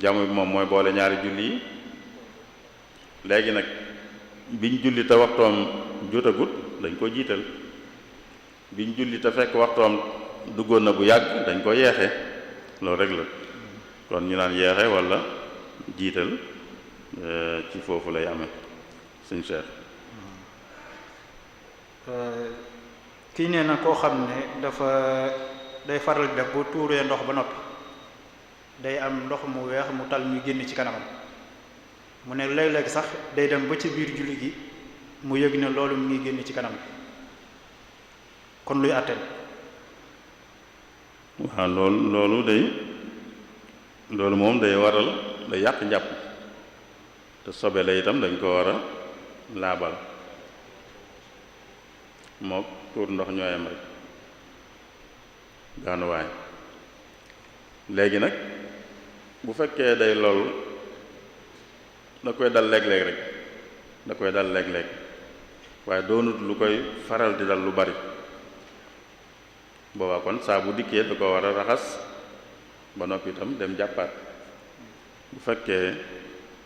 jamu bi moom mooy boole ñaari julli yi. léegi nag biñ julli te waxtoom jotagut dañ ko jiital, biñ julli te fekk waxtoom duggoon na bu yàgg dañ ko yeexe, loolu rek la. kon ñu naan yeexe walla jiital ci foofu lay amee. sëñ Cheikh. kii nee na koo xam ne day faral di def bu tuuree ndox ba noppi day am ndox mu weex mu tal muy génn ci kanamam, mu ne léeg-léeg sax day dem ba ci biir julli gi mu yëg ne loolu mu ngi génn ci kanam, kon luy àtteel. waaw loolu moom day waral day yàq njàpp, te sobe la itam dañ ko war a laabal, mook tuur ndox ñooyam rek gaanuwaay. léegi nag bu fekkee day loolu da koy dal léeg-léeg rek, da koy dal léeg-léeg waaye doonut lu koy faral di dal lu bari, boobaa kon saa bu dikkee da ko war a raxas ba noppi itam dem jàppaat. bu fekkee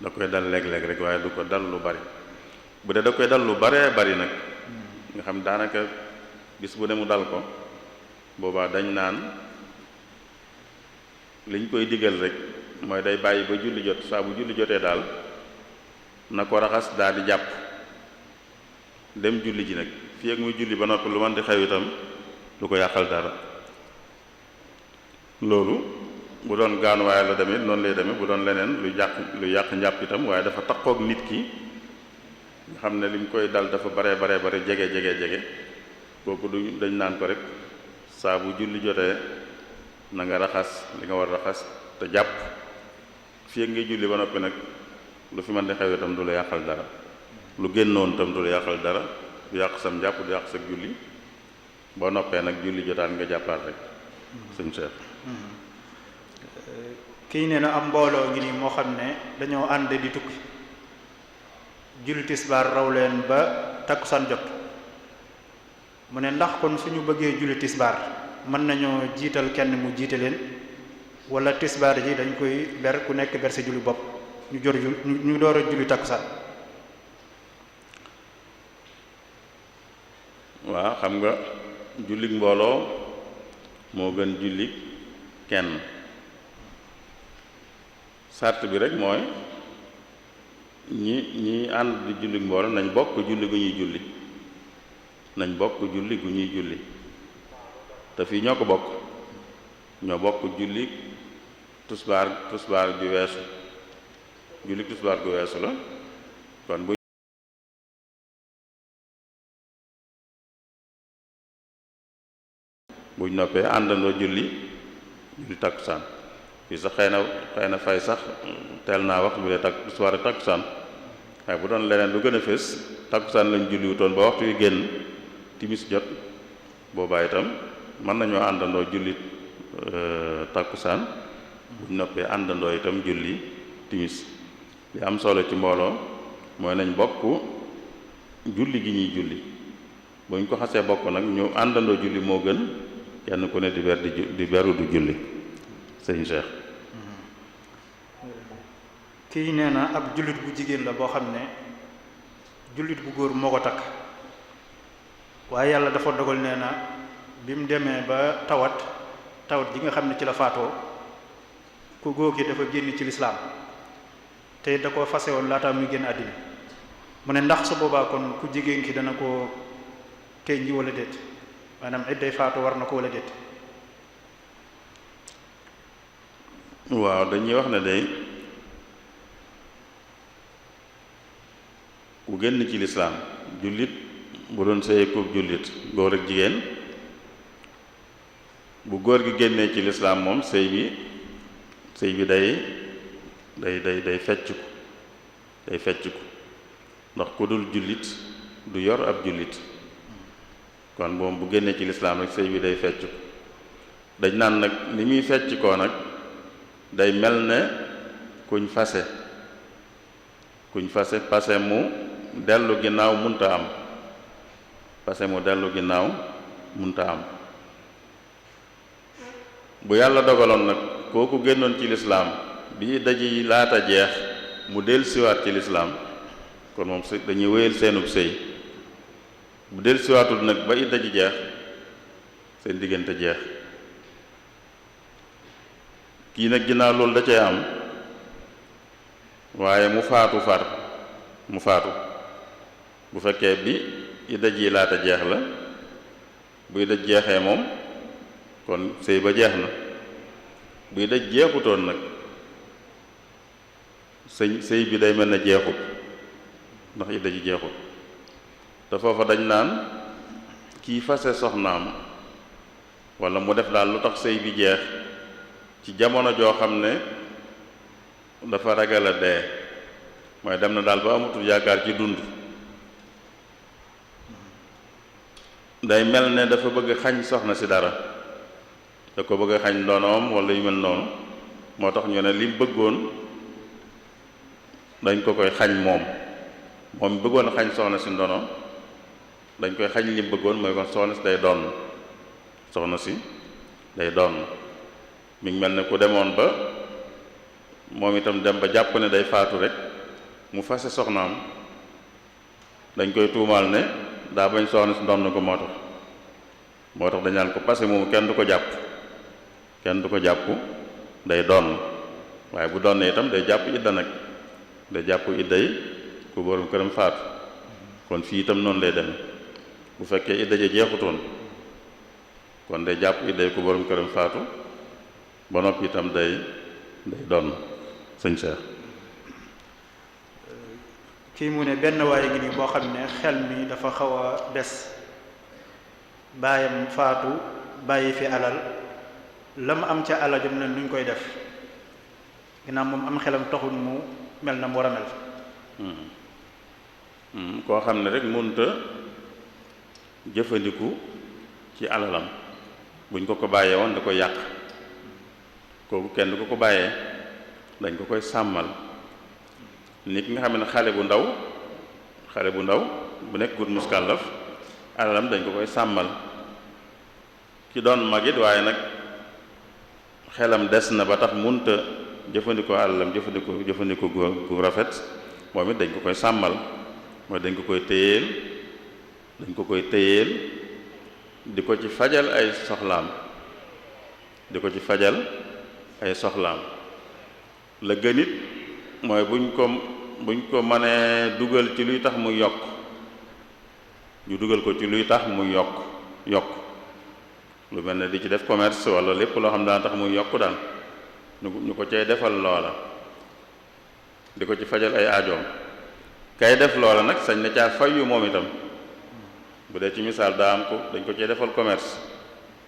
da koy dal léeg-léeg rek waaye du ko dal lu bari, bu dee da koy dal lu baree bari nag nga xam daanaka bis bu ne mu dal ko, boobaa dañ naan liñ koy digal rek mooy day bàyyi ba julli jot, saa bu julli jotee daal na ko raxas daal di jàpp dem julli ji nag. fii ak muy julli ba noppi lu man di xew itam du ko yàqal dara. loolu bu doon gaanuwaay la demee noonu lay demee, bu doon leneen lu yàq njàpp itam, waaye dafa takkook nit ki nga xam ne lim koy dal dafa bare jege kooku dañ naan ko rek saa bu julli jotee na nga raxas li nga war raxas te jàpp. fii ak ngay julli ba noppi nag lu fi mën di xew itam du la yàqal dara, lu génnoon itam du la yàqal dara, du yàq sam jàpp, du yàq sa julli. boo noppee nag julli jotaan nga jàppaat rek. sëñ Cheikh. kii nee na am mbooloo ngi nii moo xam ne dañoo ànd di tukki, julli tisbaar raw leen ba takkusaan jot, mu ne ndax kon suñu bëggee julli tisbaar mën nañoo jiital kenn mu jiite leen, wala tisbaar ji dañ koy ber ku nekk ber sa julli bopp ñu door a julli takkusaan. waaw xam nga jullik mbooloo moo gën jullik kenn. sart bi rek mooy ñi ànd di jullik mbooloo nañ bokk julli gu ñuy julli, te fii ñoo ko bokk, ñoo bokk julli tusbaar ju weesu, julli tusbaar gu weesu la. kon bu buñ noppee àndandoo julli takkusaan fii sax xëy na fay sax teel naa wax bu dee soirée takkusaan waaye bu doon leneen lu gën a fés takkusaan lañ julli wutoon ba waxtu yu génn timis jot boobaa itam mën nañoo àndandoo julli takkusaan buñ noppee àndandoo itam julli timis li am solo ci mbooloo mooy nañ bokk julli gi ñuy julli buñ ko xasee bokk nag ñu àndandoo julli moo gën kenn ku ne di beru du julli sëñ Cheikh. kii nee na ab jullit bu jigéen la boo xam ne jullit bu góor moo ko takk waaye yàlla dafa dogal nee na bi mu demee ba tawat ji nga xam ne ci la faatoo ku góor gi dafa génn ci lislaam te da ko fase woon laataa muy génn àddina mu ne ndax su boobaa kon ku jigéen ki dana ko tënji wala déet maanaam idday faatu war na ko wala déet. waaw dañuy wax ne day ku génn ci lislaam jullit bu doon sëy ku jullit góor ak jigéen bu góor gi génnee ci lislaam moom sëy bi day fecc ko ndax ku dul jullit du yor ab jullit kon moom bu génnee ci lislaam rek sëy bi day fecc ko dañ naan nag li muy fecc koo nag day mel ne kuñ fase pase mu dellu ginnaaw munta am bu yàlla dogaloon nag kooku génnoon ci lislaam bi daji laata jeex mu dellusiwaat ci lislaam kon moom dañuy wéyal seenub sëy bu dellusiwaatul nag ba idda ji jeex seen diggante jeex kii nag ginnaaw loolu da cay am waaye mu faatu bu fekkee bi idda ji laata jeex la bu idda jeexee moom kon sëy ba jeex na bu idda jeexutoon nag sëy bi day mel ne jeexut ndax idda ji jeexut te foofa dañ naan kii fase soxnaam walla mu def daal lu tax sëy bi jeex ci jamono joo xam ne dafa ragal a dee mooy dem na daal ba amatul yaakaar ci dund day mel ne dafa bëgg xañ soxna si dara da ko bëgg xañ ndonoom walla yu mel noonu moo tax ñu ne li bëggoon dañ ko koy xañ moom bëggoon xañ soxna si ndono dañ koy xañ li bëggoon mooy kon soxna si day doon mi ngi mel ne ku demoon ba moom itam dem ba jàpp ne day faatu rek mu fase soxnaam dañ koy tuumaal ne daa bañ soxna si doon na ko moo tax dañ naan ko passé moomu kenn du ko jàpp day doon waaye bu doon ne itam day jàpp idda nag day jàpp idda yi ku borom këram faatu kon fii itam noonu lay dem bu fekkee idda ja jeexutoon kon day jàpp idda yi ku borom këram faatu ba noppi itam day doon sëñ Cheikh. kii mu ne benn waaye ngi nii boo xam ne xel mi dafa xaw a des baayam faatu bàyyi fi alal la mu am ca alal jëm ne nuñ koy def ginnaaw moom am xelam taxul mu mel na mu war a mel. koo xam ne rek mënta jëfandiku ci alalam buñ ko bàyyee woon da koy yàq kooku kenn du ko bàyyee dañ ko koy sàmmal nit nga xam ne xale bu ndaw bu nekk gut muskàllaf alalam dañ ko koy sàmmal ki doon magit waaye nag xelam des na ba tax munta jëfandikoo alalam jëfandikoo gu rafet moom it dañ ko koy sàmmal mooy dañ ko koy téyeel di ko ci fajal ay soxlaam la gënit mooy buñ ko mënee dugal ci luy tax muy yokk ñu dugal ko ci luy tax muy yokk lu mel ne di ci def commerce wala lépp loo xam daan tax muy yokk daal ñu ko cay defal loola di ko ci fajal ay aajoom kay def loola nag sañ na caa fayyu moom itam bu dee ci misaal daa am ko dañ ko cay defal commerce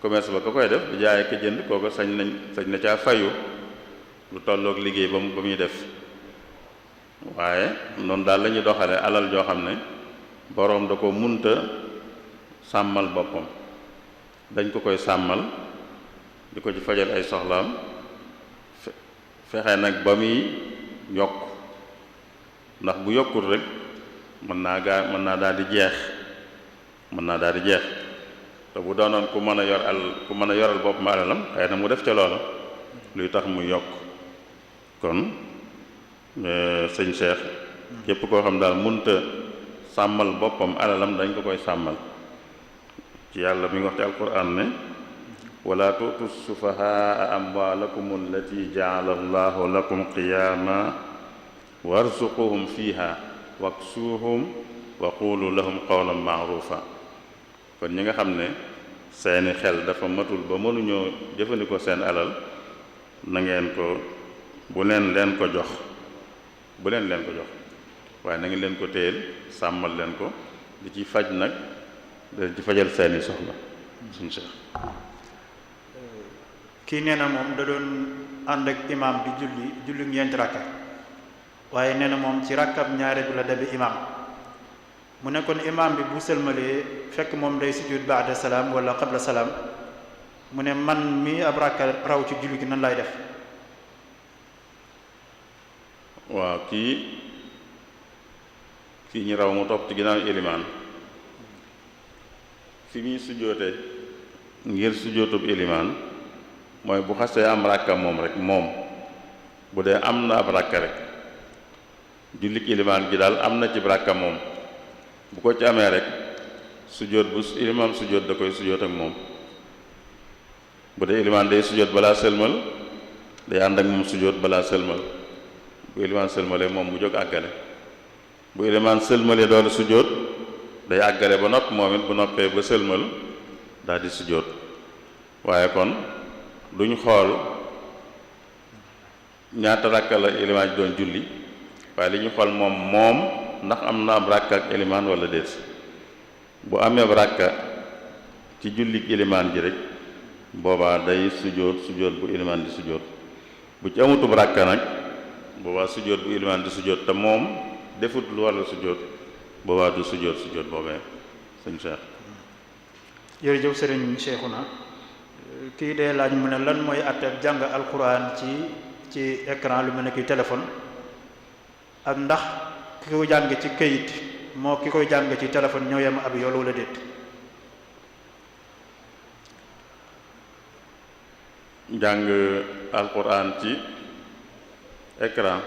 commerce ba ko koy def di jaay ak jënd kooku sañ na caa fayu lu tolloog liggéey ba muy def waaye noonu daal la ñuy doxale alal joo xam ne boroom da ko munta sàmmal boppam dañ ko koy sàmmal di ko ci fajal ay soxlaam fexe nag ba muy yokk ndax bu yokkul rek mën naa daal di jeex te bu doonoon ku mën a yoral boppam alalam xëy na mu def ca loola luy tax muy yokk kon sëñ Cheikh képp koo xam daal munta sàmmal boppam alalam dañ ko koy sàmmal ci yàlla mi ngi wax ci alquran ne wala tu'tu sufahaa amwaalakum allati ja'ala allahu lakum qiyaama warzuquhum fiha waksuuhum wa qulu lahum qawlan ma'ruufa kon ñi nga xam ne seeni xel dafa matul ba mënuñoo jëfandikoo seen alal na ngeen ko bu leen leen ko jox waaye na ngeen leen ko téyel sàmmal leen ko di ci faj nag di ci fajal seeni soxla suñu Cheikh kii nee na moom da doon ànd ak imaam di julli ñeenti rakka waaye nee na moom ci rakkab ñaare bi la dabe imaam mu ne kon imaam bi bu sëlmalee fekk moom day sujud baada salaam wala qabla salaam mu ne man mi ab rakka raw ci julli gi nan lay def. waaw kii ñu raw mu topp ci ginnaaw ilimaan fi muy sujjóote ngir sujjóotub ilimaan mooy bu xasee am rakka moom rek moom bu dee am na ab rakka rek jullik ilimaan gi daal am na ci rakka moom bu ko ci amee rek sujjóot bu ilimaan sujjóot da koy sujjóot ak moom bu dee ilimaan day sujjóot balaa sëlmal day ànd ak moom sujjóot balaa sëlmal bu ilimaan sëlmalee moom mu jóg àggale bu ilimaan sëlmalee doon sujjóot day àggale ba nopp moom it bu noppee ba sëlmal daal di sujjóot waaye kon duñ xool ñaata rakka la ilimaan doon julli waaye li ñu xool moom ndax am na ab rakka ak ilimaan wala déet bu amee ab rakka ci jullik ilimaan ji rek boobaa day sujjóot bu ilimaan di sujjóot bu ci amutub rakka nag boobaa sujjóot bu ilimaan di sujjóot te moom defut lu war a sujjóot boobaa du sujjóot boobee sëñ Cheikh. jërëjëf sëriñ Cheikhouna kii dee laaj mu ne lan mooy àtteeb jàng alquran ci écran lu mel ne ki téléphone ak ndax ki ko jàng ci këyit moo ki koy jàng ci téléphone ñoo yem ab yool wala déet. jàng alquran ci écran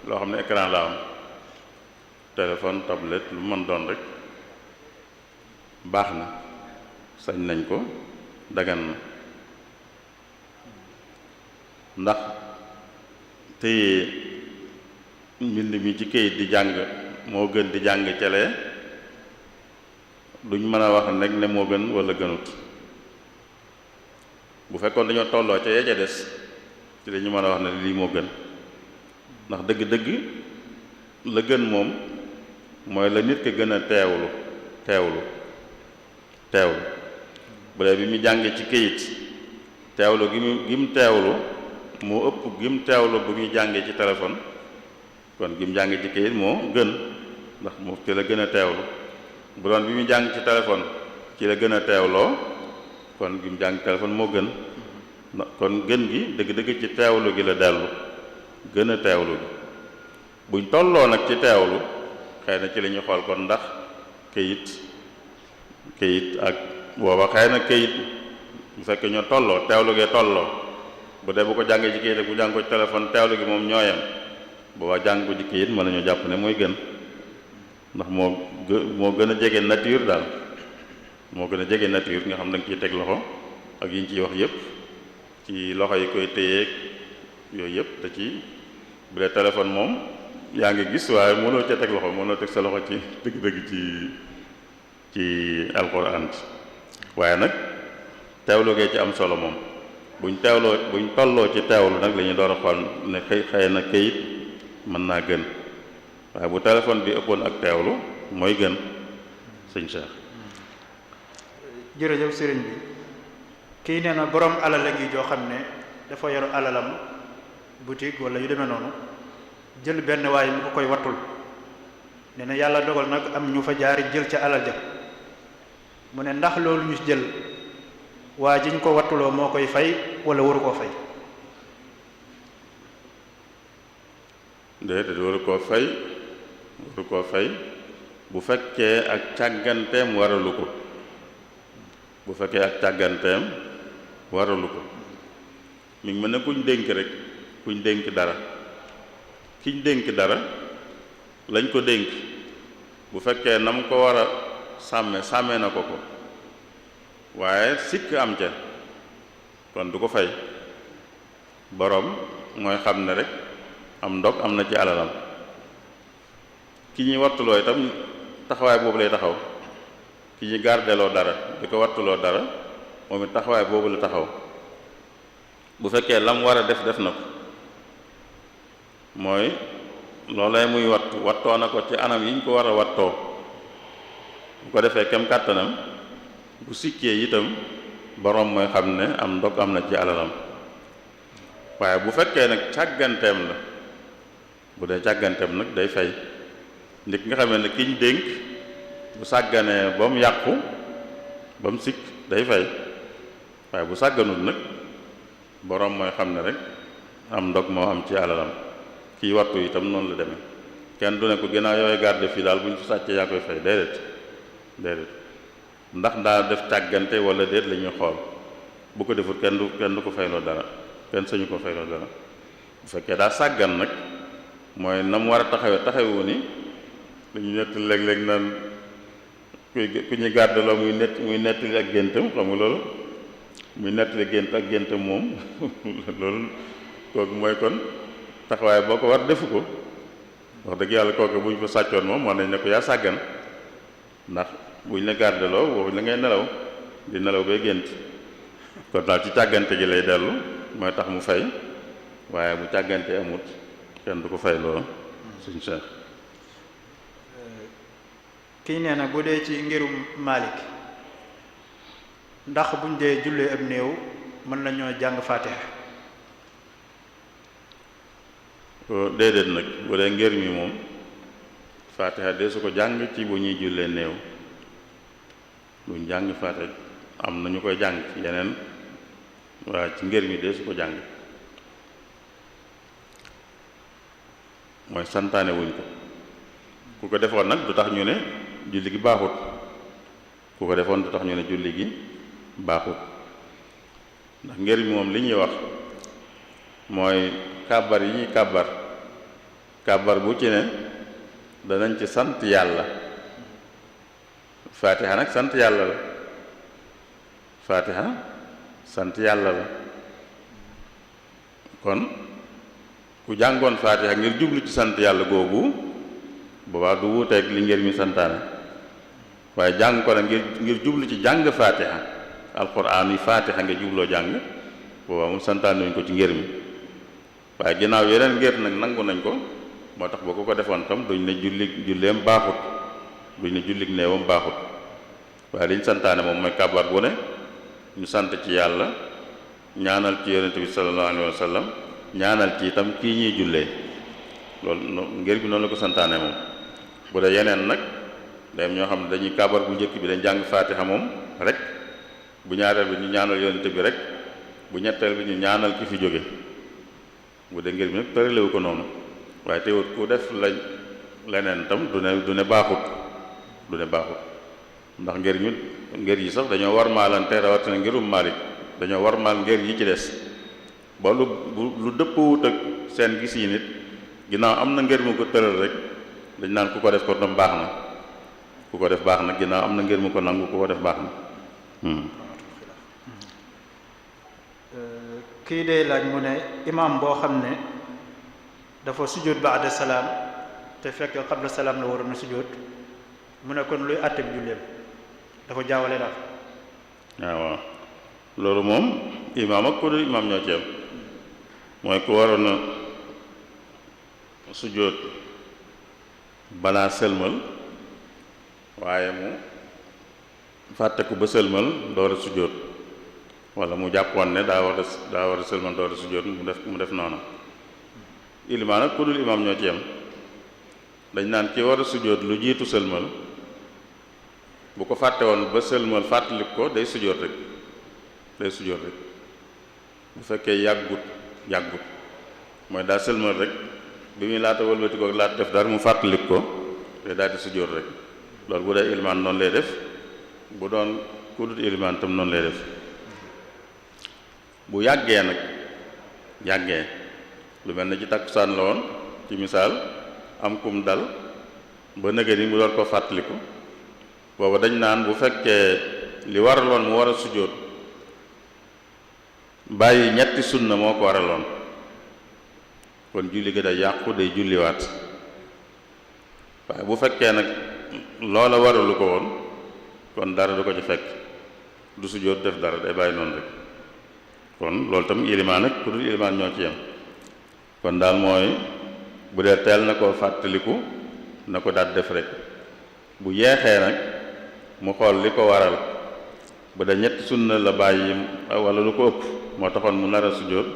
loo xam ne écran la am téléphone tablette lu mën doon rek baax na sañ nañ ko dagan na ndax téye mbind mi ci këyit di jàng moo gën di jàng celee duñ mën a wax nag ne moo gën wala gënut bu fekkoon dañoo tolloo ca ya ca des ci la ñu mën a wax ne lii moo gën ndax dëgg-dëgg la gën moom mooy la nit ki gën a teewlu bu dee bi mu jàngee ci këyit teewlu gi mu teewlu moo ëpp gi mu teewlu bu muy jàngee ci téléphone kon gi mu jàngee ci këyit moo gën ndax moo ci la gën a teewlu bu doon bi muy jàng ci téléphone ci la gën a teewloo kon gi mu jàng téléphone moo gën kon gën gi dëgg-dëgg ci teewlu gi la dellu gën a teewlu gi buñ tolloo nag ci teewlu xëy na ci la ñuy xool kon ndax këyit ak booba xëy na këyit bu fekkee ñoo tolloo teewlu gee tolloo bu dee bu ko jàngee ci këyit ak bu jàng ko ci téléphone teewlu gi moom ñooyam boobaa jàng ko ci këyit mën nañu jàpp ne mooy gën ndax moo gën a jege nature daal moo gën a jege nature nga xam da nga ciy teg loxo ak yi ñu ciy wax yépp ci loxo yi koy téyeeg yooyu yëpp da ci bu dee téléphone moom yaa ngi gis waaye mënoo ca teg loxo mënoo teg sa loxo ci dëgg-dëgg ci alquran ci waaye nag teewlu gee ci am solo moom buñ tolloo ci teewlu nag la ñuy door a xool ne xëy na këyit mën naa gën waaye bu téléphone bi ëppoon ak teewlu mooy gën sëñ Cheikh. jërëjëf sëriñ bi kii nee na borom alal la ngi joo xam ne dafa yor alalam boutique wala yu demee noonu jël benn waay mu ko koy wattul nee na yàlla dogal nag am ñu fa jaari jël ca alal ja mu ne ndax loolu ñu jël waa jiñ ko wattuloo moo koy fay wala waru koo fay. déedéet waru koo fay bu fekkee ak càgganteem waralu ko bu fekkee ak càgganteem waralu ko mi ngi mën ne kuñ dénk rek kuñ dénk dara kiñ dénk dara lañ ko dénk bu fekkee na mu ko war a sàmme na ko waaye sikk am ca kon du ko fay boroom mooy xam ne rek am ndog am na ci alalam ki ñuy wattuloo itam taxawaay boobu lay taxaw ki ñuy gardeloo dara di ko wattuloo dara moom it taxawaay boobu la taxaw bu fekkee lam war a def na ko mooy loolay muy wattoo na ko ci anam yi ñu ko war a wattoo bu ko defee kem kàttanam bu sikkee itam boroom mooy xam ne am ndog am na ci alalam waaye bu fekkee nag càgganteem la bu dee càgganteem nag day fay nit nga xamee ne kiñ dénk bu sàgganee ba mu yàqu ba mu sikk day fay waaye bu sàgganul nag boroom mooy xam ne rek am ndog moo am ci alalam kii wattu itam noonu la demee kenn du ne ko ginnaaw yooyu garde fii daal bu ñu fi sàccee yaa koy fay déedéet ndax daa def càggante wala déet la ñuy xool bu ko defut kenn du ko fayloo dara kenn sañu ko fayloo dara bu fekkee daa sàggan nag mooy na mu war a taxawu ni dañu nett léeg-léeg naan ku ñuy gàddaloo muy nettali ak géntam xam nga loolu muy nettali gént ak géntam moom loolu kooku mooy kon taxawaay boo ko war defu ko wax dëgg yàlla kooku bu ñu ko sàccoon moom mën nañ ne ko yaa sàggan ndax buñ la gàddaloo boobu la ngay nelaw di nelaw bay gént kon daal ci càggante gi lay dellu mooy tax mu fay waaye bu càggante amut kenn du ko fay loolu suñu Cheikh. kii nee na bu dee ci ngirum Malik ndax buñ dee jullee ab néew mën nañoo jàng Fatiha. déedéet nag bu dee ngir mi moom Fatiha de su ko jàng ci bu ñuy jullee néew duñ jàng Fatiha am na ñu koy jàng ci yeneen waaye ci ngir mi de su ko jàng mooy santaane wuñ ko ku ko defoon nag du tax ñu ne julli gi baaxut ku ko defoon du tax ñu ne julli gi baaxut ndax ngir mi moom li ñuy wax mooy kàbbar yi ñuy kàbbar bu ci ne danañ ci sant yàlla Fatiha nag sant yàlla la Fatiha sant yàlla la kon ku jàngoon Fatiha ngir jublu ci sant yàlla googu boobaa du wuuteeg li ngir mi santaane waaye jàng ko nag ngir jublu ci jàng Fatiha alxuraan yi Fatiha nga jubloo jàng boobaa moom santaane wuñ ko ci ngir mi waaye ginnaaw yeneen ngir nag nangu nañ ko moo tax boo ko defoon tam duñ ne julleem baaxut duñ ne jullig néewam baaxut waaye liñ santaane moom mooy kàbbar bu ne ñu sant ci yàlla ñaanal ci yonent bi sallallahu alayhi wa sallam ñaanal ci itam kii ñuy jullee loolu ngir bi noonu la ko santaane moom bu dee yeneen nag day ñoo xam ne dañuy kàbbar bu njëkk bi dañ jàng Fatiha moom rek bu ñaareel bi ñu ñaanal yonent bi rek bu ñetteel bi ñu ñaanal ki fi jóge bu dee ngir bi nag tëralewu ko noonu waaye teewut ku def leneen tam du ne baaxut ndax ngir yi sax dañoo war maalante rawatina ngirum Maalik dañoo war maal ngir yi ci des ba lu dëppwut ak seen gis yi nit ginnaaw am na ngir mu ko tëral rek dañ naan ku ko def ko tam baax na ku ko def baax na ginnaaw am na ngir mu ko nangu ku ko def baax na. kii day laaj mu ne imaam boo xam ne dafa sujjóot ba'da salaam te fekk qabla salaam la waroon a sujjóot mu ne kon luy àtte bi julleem dafa jaawale daal. waaw loolu moom imaam ak ku dul imaam ñoo ci am mooy ku waroon a sujjóot balaa sëlmal waaye mu fàtte ko ba sëlmal door a sujjóot wala mu jàppoon ne daa war a sëlmal door a sujjóot mu def noonu. ilimaan ak ku dul imaam ñoo ci yem dañ naan ki war a sujjóot lu jiitu sëlmal bu ko fàtte woon ba sëlmal fàttalik ko day sujjóot rek bu fekkee yàggut mooy daa sëlmal rek bi muy laata wëlbati ko laata def dara mu fàttalik ko day daal di sujjóot rek loolu bu dee ilimaan noonu lay def bu doon ku dul ilimaan tam noonu lay def bu yàggee lu mel ne ci takkusaan la woon ci misaal am kum dal ba nëgë ni mu door ko fàttaliku booba dañ naan bu fekkee li waraloon mu war a sujjóot bàyyi ñetti sunna moo ko waraloon kon julli gi day yàqu day julliwaat waaye bu fekkee nag loola waralu ko woon kon dara du ko ci fekk du sujjóot def dara day bàyyi noonu rek kon loolu tam ilimaan ak ku dul ilimaan ñoo ci yem kon daal mooy bu dee teel na koo fàttaliku na ko daal def rek bu yeexee nag mu xool li ko waral bu dee ñetti sunna la bàyyi wala lu ko ëpp moo taxoon mu nar a sujjóot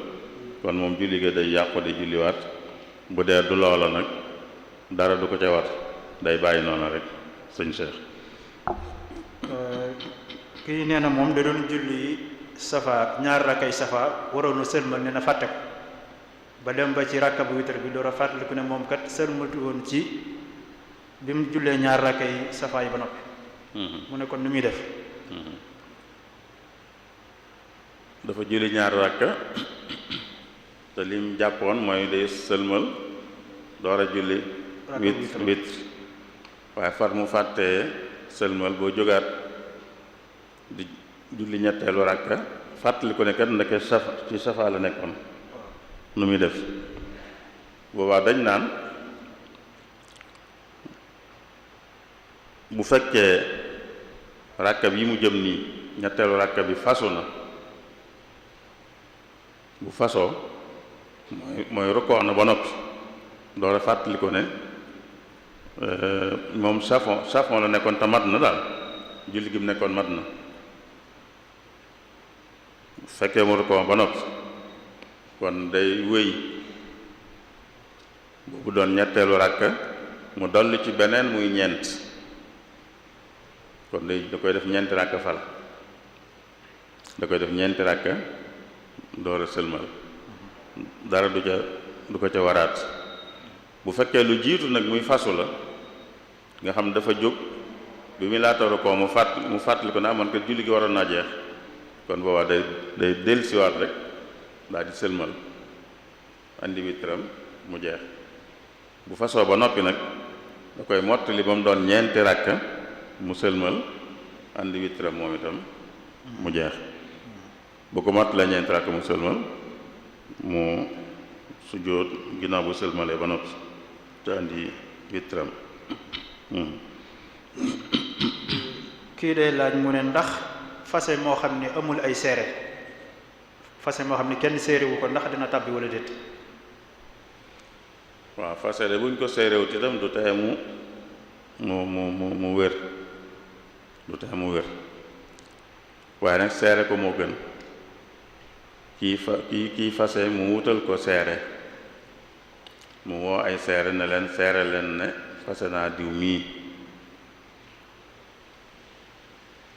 kon moom julli ga day yàqu di julliwaat bu dee du loola nag dara du ko ca war day bàyyi noonu rek sëñ Cheikh. kii nee na moom da doon julli safa ñaar rakkay safa waroon na sëlmal ne na fàtte ko ba dem ba ci rakka bu witar bi door a fàttaliku ne moom kat sëlmatu woon ci bi mu jullee ñaar rakkay safa yi ba noppi. mu ne kon nu muy def. dafa julli ñaar rakka te lim jàppoon mooy day sëlmal door a julli wit waaye far mu fàttee sëlmal boo jógaat di julli ñetteelu rakka fàttali ko ne kat ndeke ci safa la nekkoon nu muy def boobaa dañ naan bu fekkee rakka bi mu jëm nii ñetteelu rakka bi fasu na bu fasoo mooy rukkoo na ba noppi door a fàttali ko ne moom safon la nekkoon te mat na daal julli gi mu nekkoon mat na bu fekkee mu rukkoo ba noppi kon day wéy boobu doon ñetteelu rakka mu dolli ci beneen muy ñeent kon da koy def ñeenti rakka fal da koy def ñeenti rakka door a sëlmal dara du ko ca waraat bu fekkee lu jiitu nag muy fasu la nga xam dafa jóg bi muy laataaru ko mu fàttali ko ne amoon ko julli gi waroon naa jeex kon boobaa day dellusiwaat rek daal di sëlmal andi witram mu jeex bu fasoo ba noppi nag da koy mottali ba mu doon ñeenti rakka mu sëlmal andi witram moom itam mu jeex bu ko mottalee ñeenti rakka mu sëlmal mu sujjóot ginnaaw bu sëlmalee ba noppi te andi witram. kii day laaj mu ne ndax fase moo xam ne amul ay seere fase moo xam ne kenn séerewu ko ndax dina tàbbi wala déet. waaw fase de buñ ko séerewut itam du tee mu wér du tee mu wér waaye nag seere ko moo gën kii fase mu wutal ko seere mu woo ay seere ne leen seere leen ne fase naa diw mii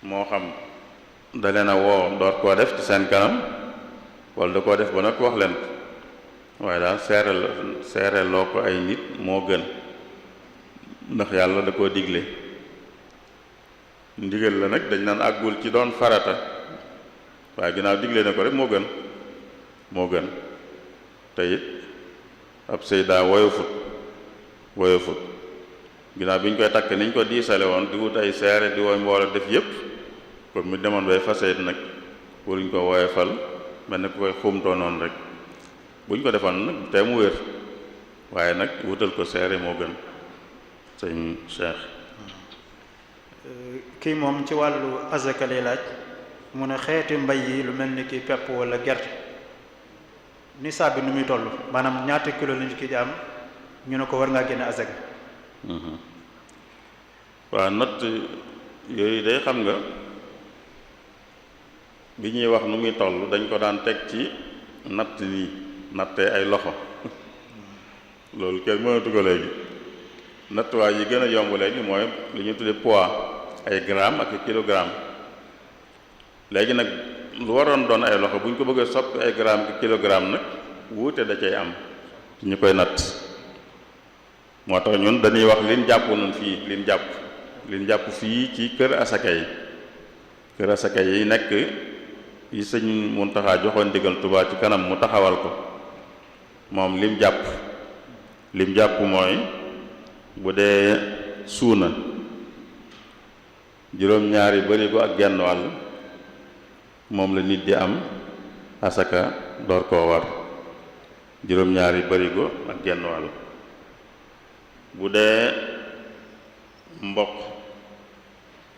moo xam da leen a woo door koo def ci seen kanam wala da koo def ba nag wax leen ko waaye daal seere loo ko ay nit moo gën ndax yàlla da koo digle ndigal la nag dañ naan àggul ci doon farata waaye ginnaaw digle na ko rek moo gën te it ab sëy daa woyofut ginnaaw bi ñu koy takk niñ ko diisale woon di wut ay seere di woy mbooloo def yépp kon mu demoon bay fase it nag waruñ ko woyofal mel ne ku koy xumtoo noonu rek buñ ko defoon nag te mu wér waaye nag wutal ko seere moo gën sëñ Cheikh. kii moom ci wàllu azaka lay laaj mu ne xeeti mbay yi lu mel ni ki pepp wala gerte nisaab bi nu muy toll maanaam ñaata kilo lañu ki di am ñu ne ko war ngaa génne azaka. waaw natt yooyu day xam nga bi ñuy wax nu muy toll dañ ko daan teg ci natt nii nattee ay loxo loolu kenn mënatu ko léegi nattuwaay yi gën a yomb léegi mooy li ñu tudde poids ay gramme ak kilogramme léegi nag lu waroon doon ay loxo bu ñu ko bëggee soppi ay gramme ak kilogramme nag wuute da cay am ci ñu koy natt moo tax ñun dañuy wax liñ jàpp nun fii liñ jàpp fii ci kër asaka yi nekk yi sëñ Muntaxa joxoon ndigal Tuubaa ci kanam mu taxawal ko moom lim jàpp mooy bu dee suuna juróom-ñaari barigo ak genn wàll moom la nit di am asaka door koo war juróom-ñaari barigo ak genn wàll bu dee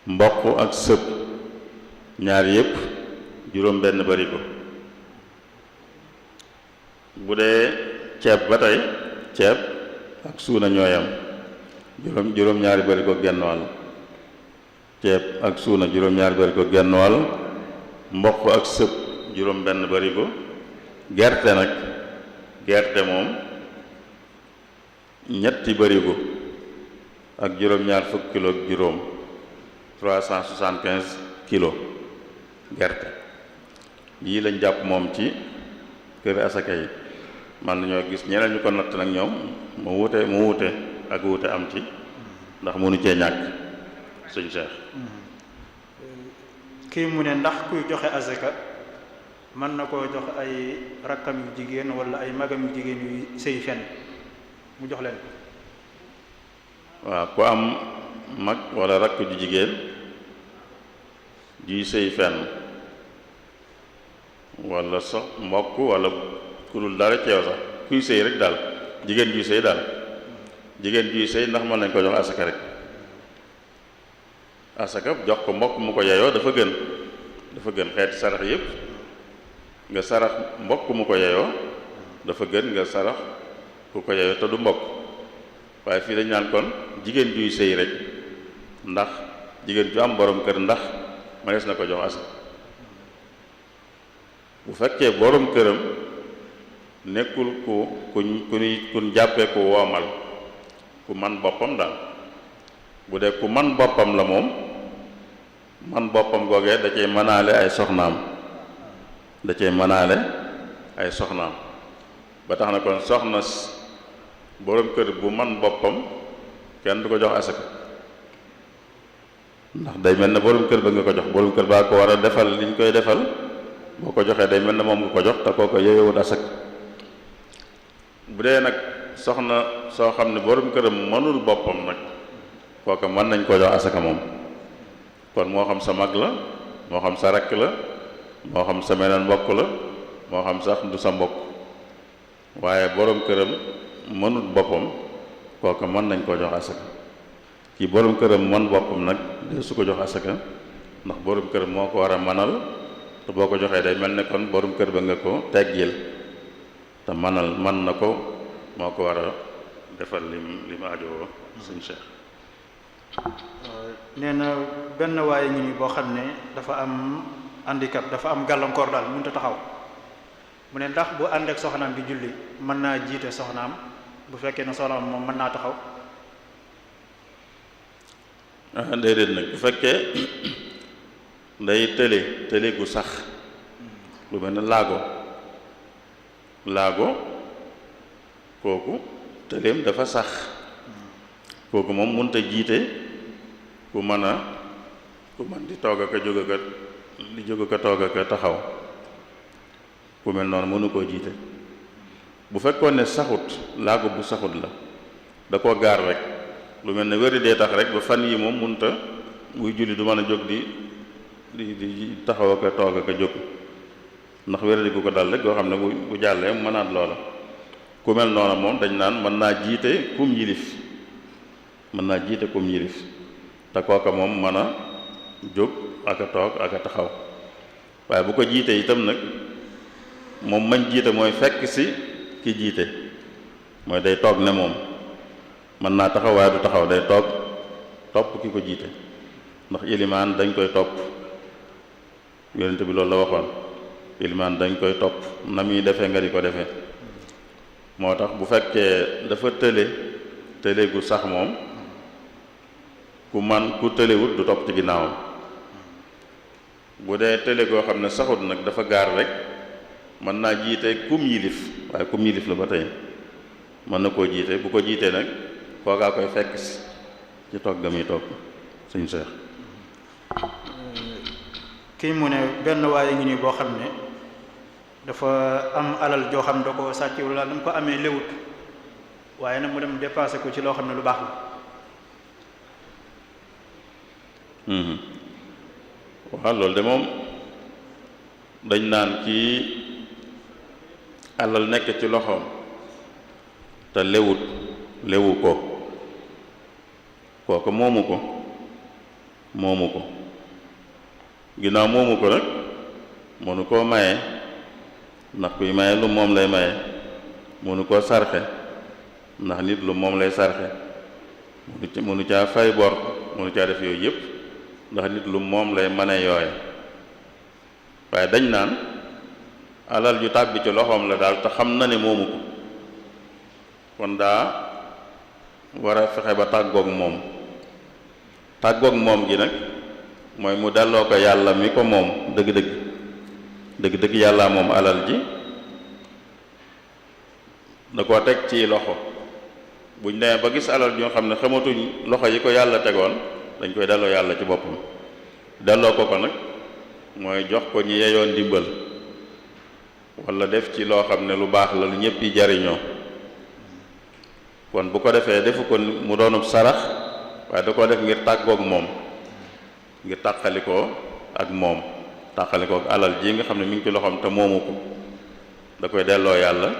mboq ak sëb ñaar yépp juróom benn barigo bu dee ceeb ba tey ceeb ak suuna ñooyam juróom-ñaari barigo genn wàll ceeb ak suuna juróom-ñaari barigo genn wàll mboq ak sëb juróom benn barigo gerte moom ñetti barigo ak juróom-ñaar fukk kilo ak juróom 375 kilo gerte yii lañ jàpp moom ci kër asaka yi man nañoo gis ñeneen ñu ko natt nag ñoom mu wuute ak wuute am ci ndax mënu cee ñàkk sëñ Cheikh. kii mu ne ndax kuy joxe asaka mën na koo jox ay rakkam yu jigéen wala ay magam yu jigéen yu sëy fenn mu jox leen ko. waaw ku am mag wala rakk ju jigéen juy sëy fenn wala sax mbokk wala ku dul dara ceew sax kuy sëy rek daal jigéen juy sëy ndax mën nañ ko jox asaka rek asaka jox ko mbokk mu ko yeyoo dafa gën xeeti sarax yépp nga sarax mbokk mu ko yeyoo dafa gën nga sarax ku ko yeyoo te du mbokk waaye fii dañ naan kon jigéen juy sëy rek ndax jigéen ju am borom kër ndax mënees na ko jox asaka bu fekkee borom këram nekkul kuñ jàppee ku woomal ku man boppam daal bu dee ku man boppam la moom man boppam googee da cay mënaale ay soxnaam ba tax na kon soxna borom kër bu man boppam kenn du ko jox asaka ndax day mel ne borom kër ba nga ko jox borom kër baa ko war a defal liñ koy defal boo ko joxee day mel ne moom nga ko jox te kooko yeyewut asaka bu dee nag soxna soo xam ne borom këram mënul boppam nag kooka mën nañ koo jox asaka moom kon moo xam sa mag la moo xam sa rakk la moo xam sa meneen mbokk la moo xam sax du sa mbokk waaye borom këram mënul boppam kooka mën nañ koo jox asaka kii borom këram mën boppam nag de su ko jox asaka ndax borom këram moo ko war a manal te boo ko joxee day mel ne kon borom kër ba nga ko teggil te man na ko moo ko war a defal lim aajowoo suñ Cheikh. nee na benn waaye ñu ni boo xam ne dafa am handicap dafa am gàllankoor daal mënut a taxaw mu ne ndax bu ànd ak soxnaam bi julli mën naa jiite soxnaam bu fekkee ne soxnaam moom mën naa taxaw. déedéet nag bu fekkee day tële gu sax lu mel ne laago kooku tëleem dafa sax kooku moom mënut a jiite ku mën di toog ak a jóg ak di jóg ak a toog ak a taxaw ku mel noonu mënu koo jiite bu fekkoon ne saxut laago bu saxut la da koo gaar rek lu mel ne wéri dee tax rek ba fan yi moom munta muy julli du mën a jóg di taxaw ak a toog ak a jóg ndax wéri gu ko dal rek goo xam ne bu jàllee mu mënaat loola ku mel noona moom dañ naan mën naa jiite kum yilif te kooka moom mën a jóg ak a toog ak a taxaw waaye bu ko jiite itam nag moom mañ jiite mooy fekk si ki jiite mooy day toog ne moom mën naa taxaw waaye du taxaw day topp ki ko jiite ndax ilimaan dañ koy topp yonent bi loolu la waxoon ilimaan dañ koy topp na muy defee nga di ko defee moo tax bu fekkee dafa tële gu sax moom ku tëlewut du topp ci ginnaawam bu dee tële goo xam ne saxut nag dafa gaar rek mën naa jiite kum yilif waaye kum yilif la ba tey mën na koo jiite bu ko jiitee nag kookaa koy fekk si ci toog ga muy toog sëñ Seex kii mu ne benn waaye ngi nii boo xam ne dafa am alal joo xam da ko sàcc wala na mu ko amee léwut waaye nag mu dem dépassé ko ci loo xam ne lu baax la waaw loolu de moom dañ naan kii alal nekk ci loxoom te lewu ko kooku moomu ko ginnaaw moomu ko nag mënu koo maye ndax kuy maye lu moom lay maye mënu koo sarxe ndax nit lu moom lay sarxe mënu caa fay bor mënu caa def yooyu yëpp ndax nit lu moom lay mane yooye waaye dañ naan alal ju tàbbi ci loxoom la daal te xam na ne moomu ko kon daa war a fexe ba tàggoog moom gi nag mooy mu delloo ko yàlla mi ko moom dëgg-dëgg yàlla moom alal ji da koo teg ci loxo buñ demee ba gis alal joo xam ne xamatuñ loxo yi ko yàlla tegoon dañ koy delloo yàlla ci boppam delloo ko nag mooy jox ko ñi yeyoon ndimbal wala def ci loo xam ne lu baax la lu ñëpp yi jariñoo kon bu ko defee defu ko mu doonub sarax waaye da koo def ngir tàggoog moom ngir tàqalikoo ak moom tàqalikoo ak alal ji nga xam ne mi ngi ci loxoom te moomu ko da koy delloo yàlla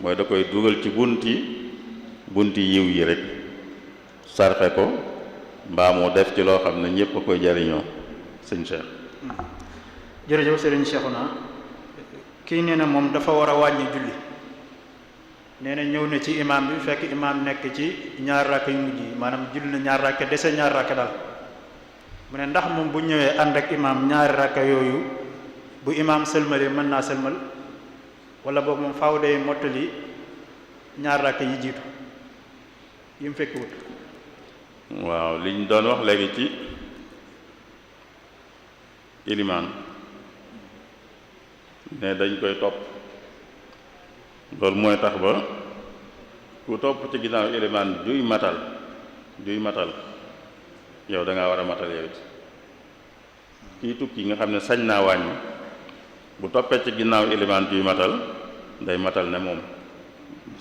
mooy da koy dugal ci bunti yiw yi rek sarxe ko mbaa mu def ci loo xam ne ñëpp a koy jariñoo sëñ Cheikh. jërëjëf sëriñ Cheikhouna kii nee na moom dafa war a wàññi julli nee na ñëw na ci imaam bi fekk imaam nekk ci ñaar rakk yu mujj yi maanaam julli na ñaar rakk dese ñaar rakk daal mu ne ndax moom bu ñëwee ànd ak imaam ñaari rakk yooyu bu imaam sëlmalee mën naa sëlmal wala boog moom faaw day mottali ñaar rakk yi jiitu yi mu fekk wut. waaw liñ doon wax léegi ci ilimaan ne dañ koy topp loolu mooy tax ba ku topp ci ginnaaw ilimaan juy matal yow da ngaa war a matal yow it kii tukki nga xam ne sañ naa wàññi bu toppee ci ginnaaw ilimaan juy matal day matal ne moom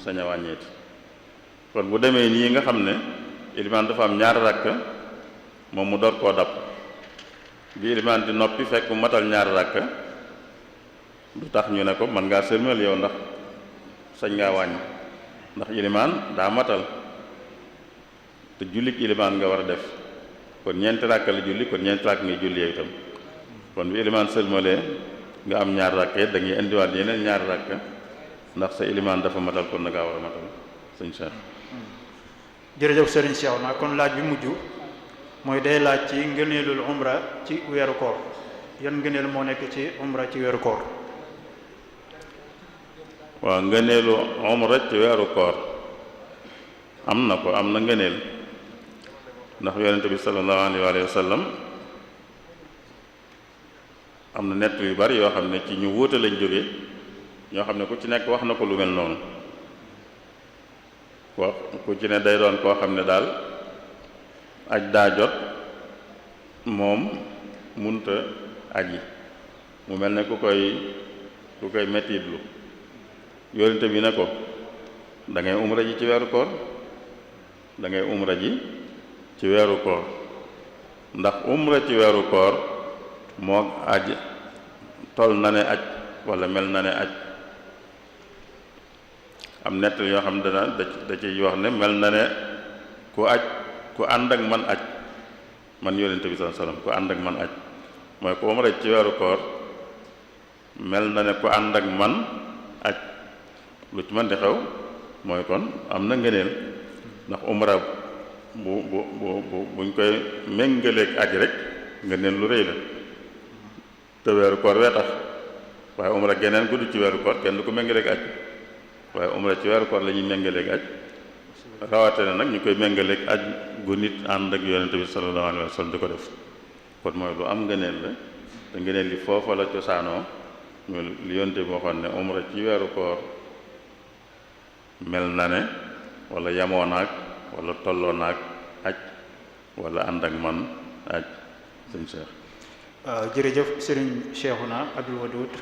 sañ a wàññeeti kon bu demee nii nga xam ne ilimaan dafa am ñaari rakk moom mu door koo dab bi ilimaan di noppi fekk mu matal ñaari rakk du tax ñu ne ko mën ngaa sëlmal yow ndax sañ ngaa wàññi ndax ilimaan daa matal te jullik ilimaan nga war a def kon ñeenti rakk la julli kon ñeenti rakk ngay julli yow itam kon bi ilimaan sëlmalee nga am ñaari rakk da ngay indiwaat yeneen ñaari rakk ndax sa ilimaan dafa matal kon na ngaa war a matal sëñ Cheikh. jërëjëf sëriñ Cheikhouna kon laaj bi mujj mooy day laaj ci ngëneelul umra ci weeru koor yan ngëneel moo nekk ci umra ci weeru koor. waaw ngëneelu umra ci weeru koor am na ngëneel ndax yonente bi sallallahu alayhi wa sallam am na nett yu bari yoo xam ne ci ñu wuute lañ jóge ñoo xam ne ku ci nekk wax na ko lu mel noonu ku ci ne day doon koo xam ne daal aj daa jot moom munta aji mu mel ne ku koy mettitlu yonente bi ne ko da ngay umra ji ci weeru koor ndax umra ci weeru koor moo aj tol na ne aj wala mel na ne aj am nett yoo xam ne da ciy wax ne mel na ne ku ànd ak man aj man yonente bi sallallahu alayhi wasallam ku ànd ak man aj mooy ku umra ci weeru koor mel na ne ku ànd ak man aj lu ci mën di xew mooy kon am na ngëneel ndax umra buñ koy méngaleeg aj rek ngëneel lu rëy la te weeru koor wee tax waaye umra geneen gu du ci weeru koor kenn du ko méngaleeg aj waaye umra ci weeru koor la ñuy méngaleeg aj rawate na nag ñu koy méngaleeg aj gu nit ànd ak yonente bi sallallahu alayhi wa sallam di ko def kon mooy lu am ngëneel la te ngëneel li foofa la cosaanoo ñu li yonente bi waxoon ne umra ci weeru koor mel na ne wala yamoo naag wala tolloo naag aj wala ànd ak man aj sëñ Cheikh. waaw jërëjëf Serigne Cheikhouna Abdoul Wadoud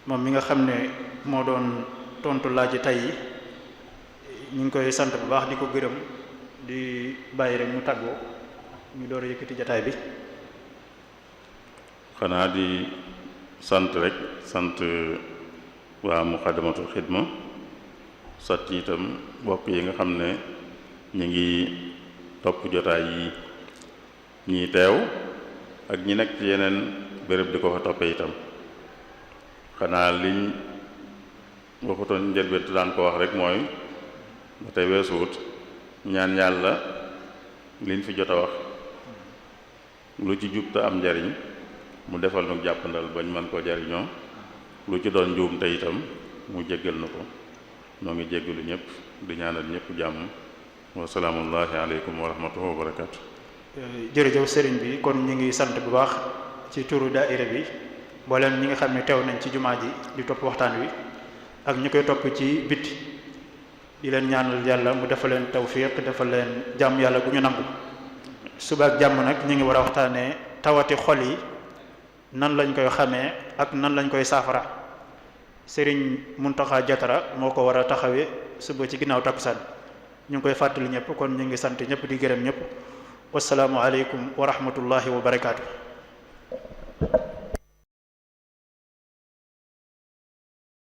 moom mi nga xam ne moo doon tontu laaj tey yi ñu ngi koy sant bu baax di ko gërëm di bàyyi rek mu tàggoo ñu door a yëkkati jataay bi. xanaa di sant rek sant waa Muxaddamatul Xidma sant itam mbokk yi nga xam ne ñu ngi topp jotaay yi ñii teew ak ñi nekk ci yeneen béréb di ko fa toppee itam xanaa liñ waxutoon njëlbéen daan ko wax rek mooy ba tey weesuwut ñaan yàlla liñ fi jot a wax lu ci jub te am njariñ mu defal nu jàppandal bañ mën koo jariñoo lu ci doon njuum te itam mu jéggal na ko noo ngi jéggalu ñëpp di ñaanal ñëpp jàmm wa salaamullahi aleykum wa rahmatullahi wa barakaatu. jërëjëf sëriñ bi kon ñu ngi sant bu baax ci turu daaira bi mboolem ñi nga xam ne teew nañ ci jumaa ji di topp waxtaan wi ak ñu koy topp ci biti di leen ñaanal yàlla mu defal leen tawfiq defal leen jàmm yàlla gu ñu nangu. suba ak jàmm nag ñu ngi war a waxtaanee tawati xol yi nan lañ koy xamee ak nan lañ koy saafara sëriñ Muntaxa Jatara moo ko war a taxawee suba ci ginnaaw takkusaan ñu ngi koy fàttali ñëpp kon ñu ngi sant ñëpp di gërëm ñëpp wasalaamu aleykum wa rahmatullahi wa barakaatu.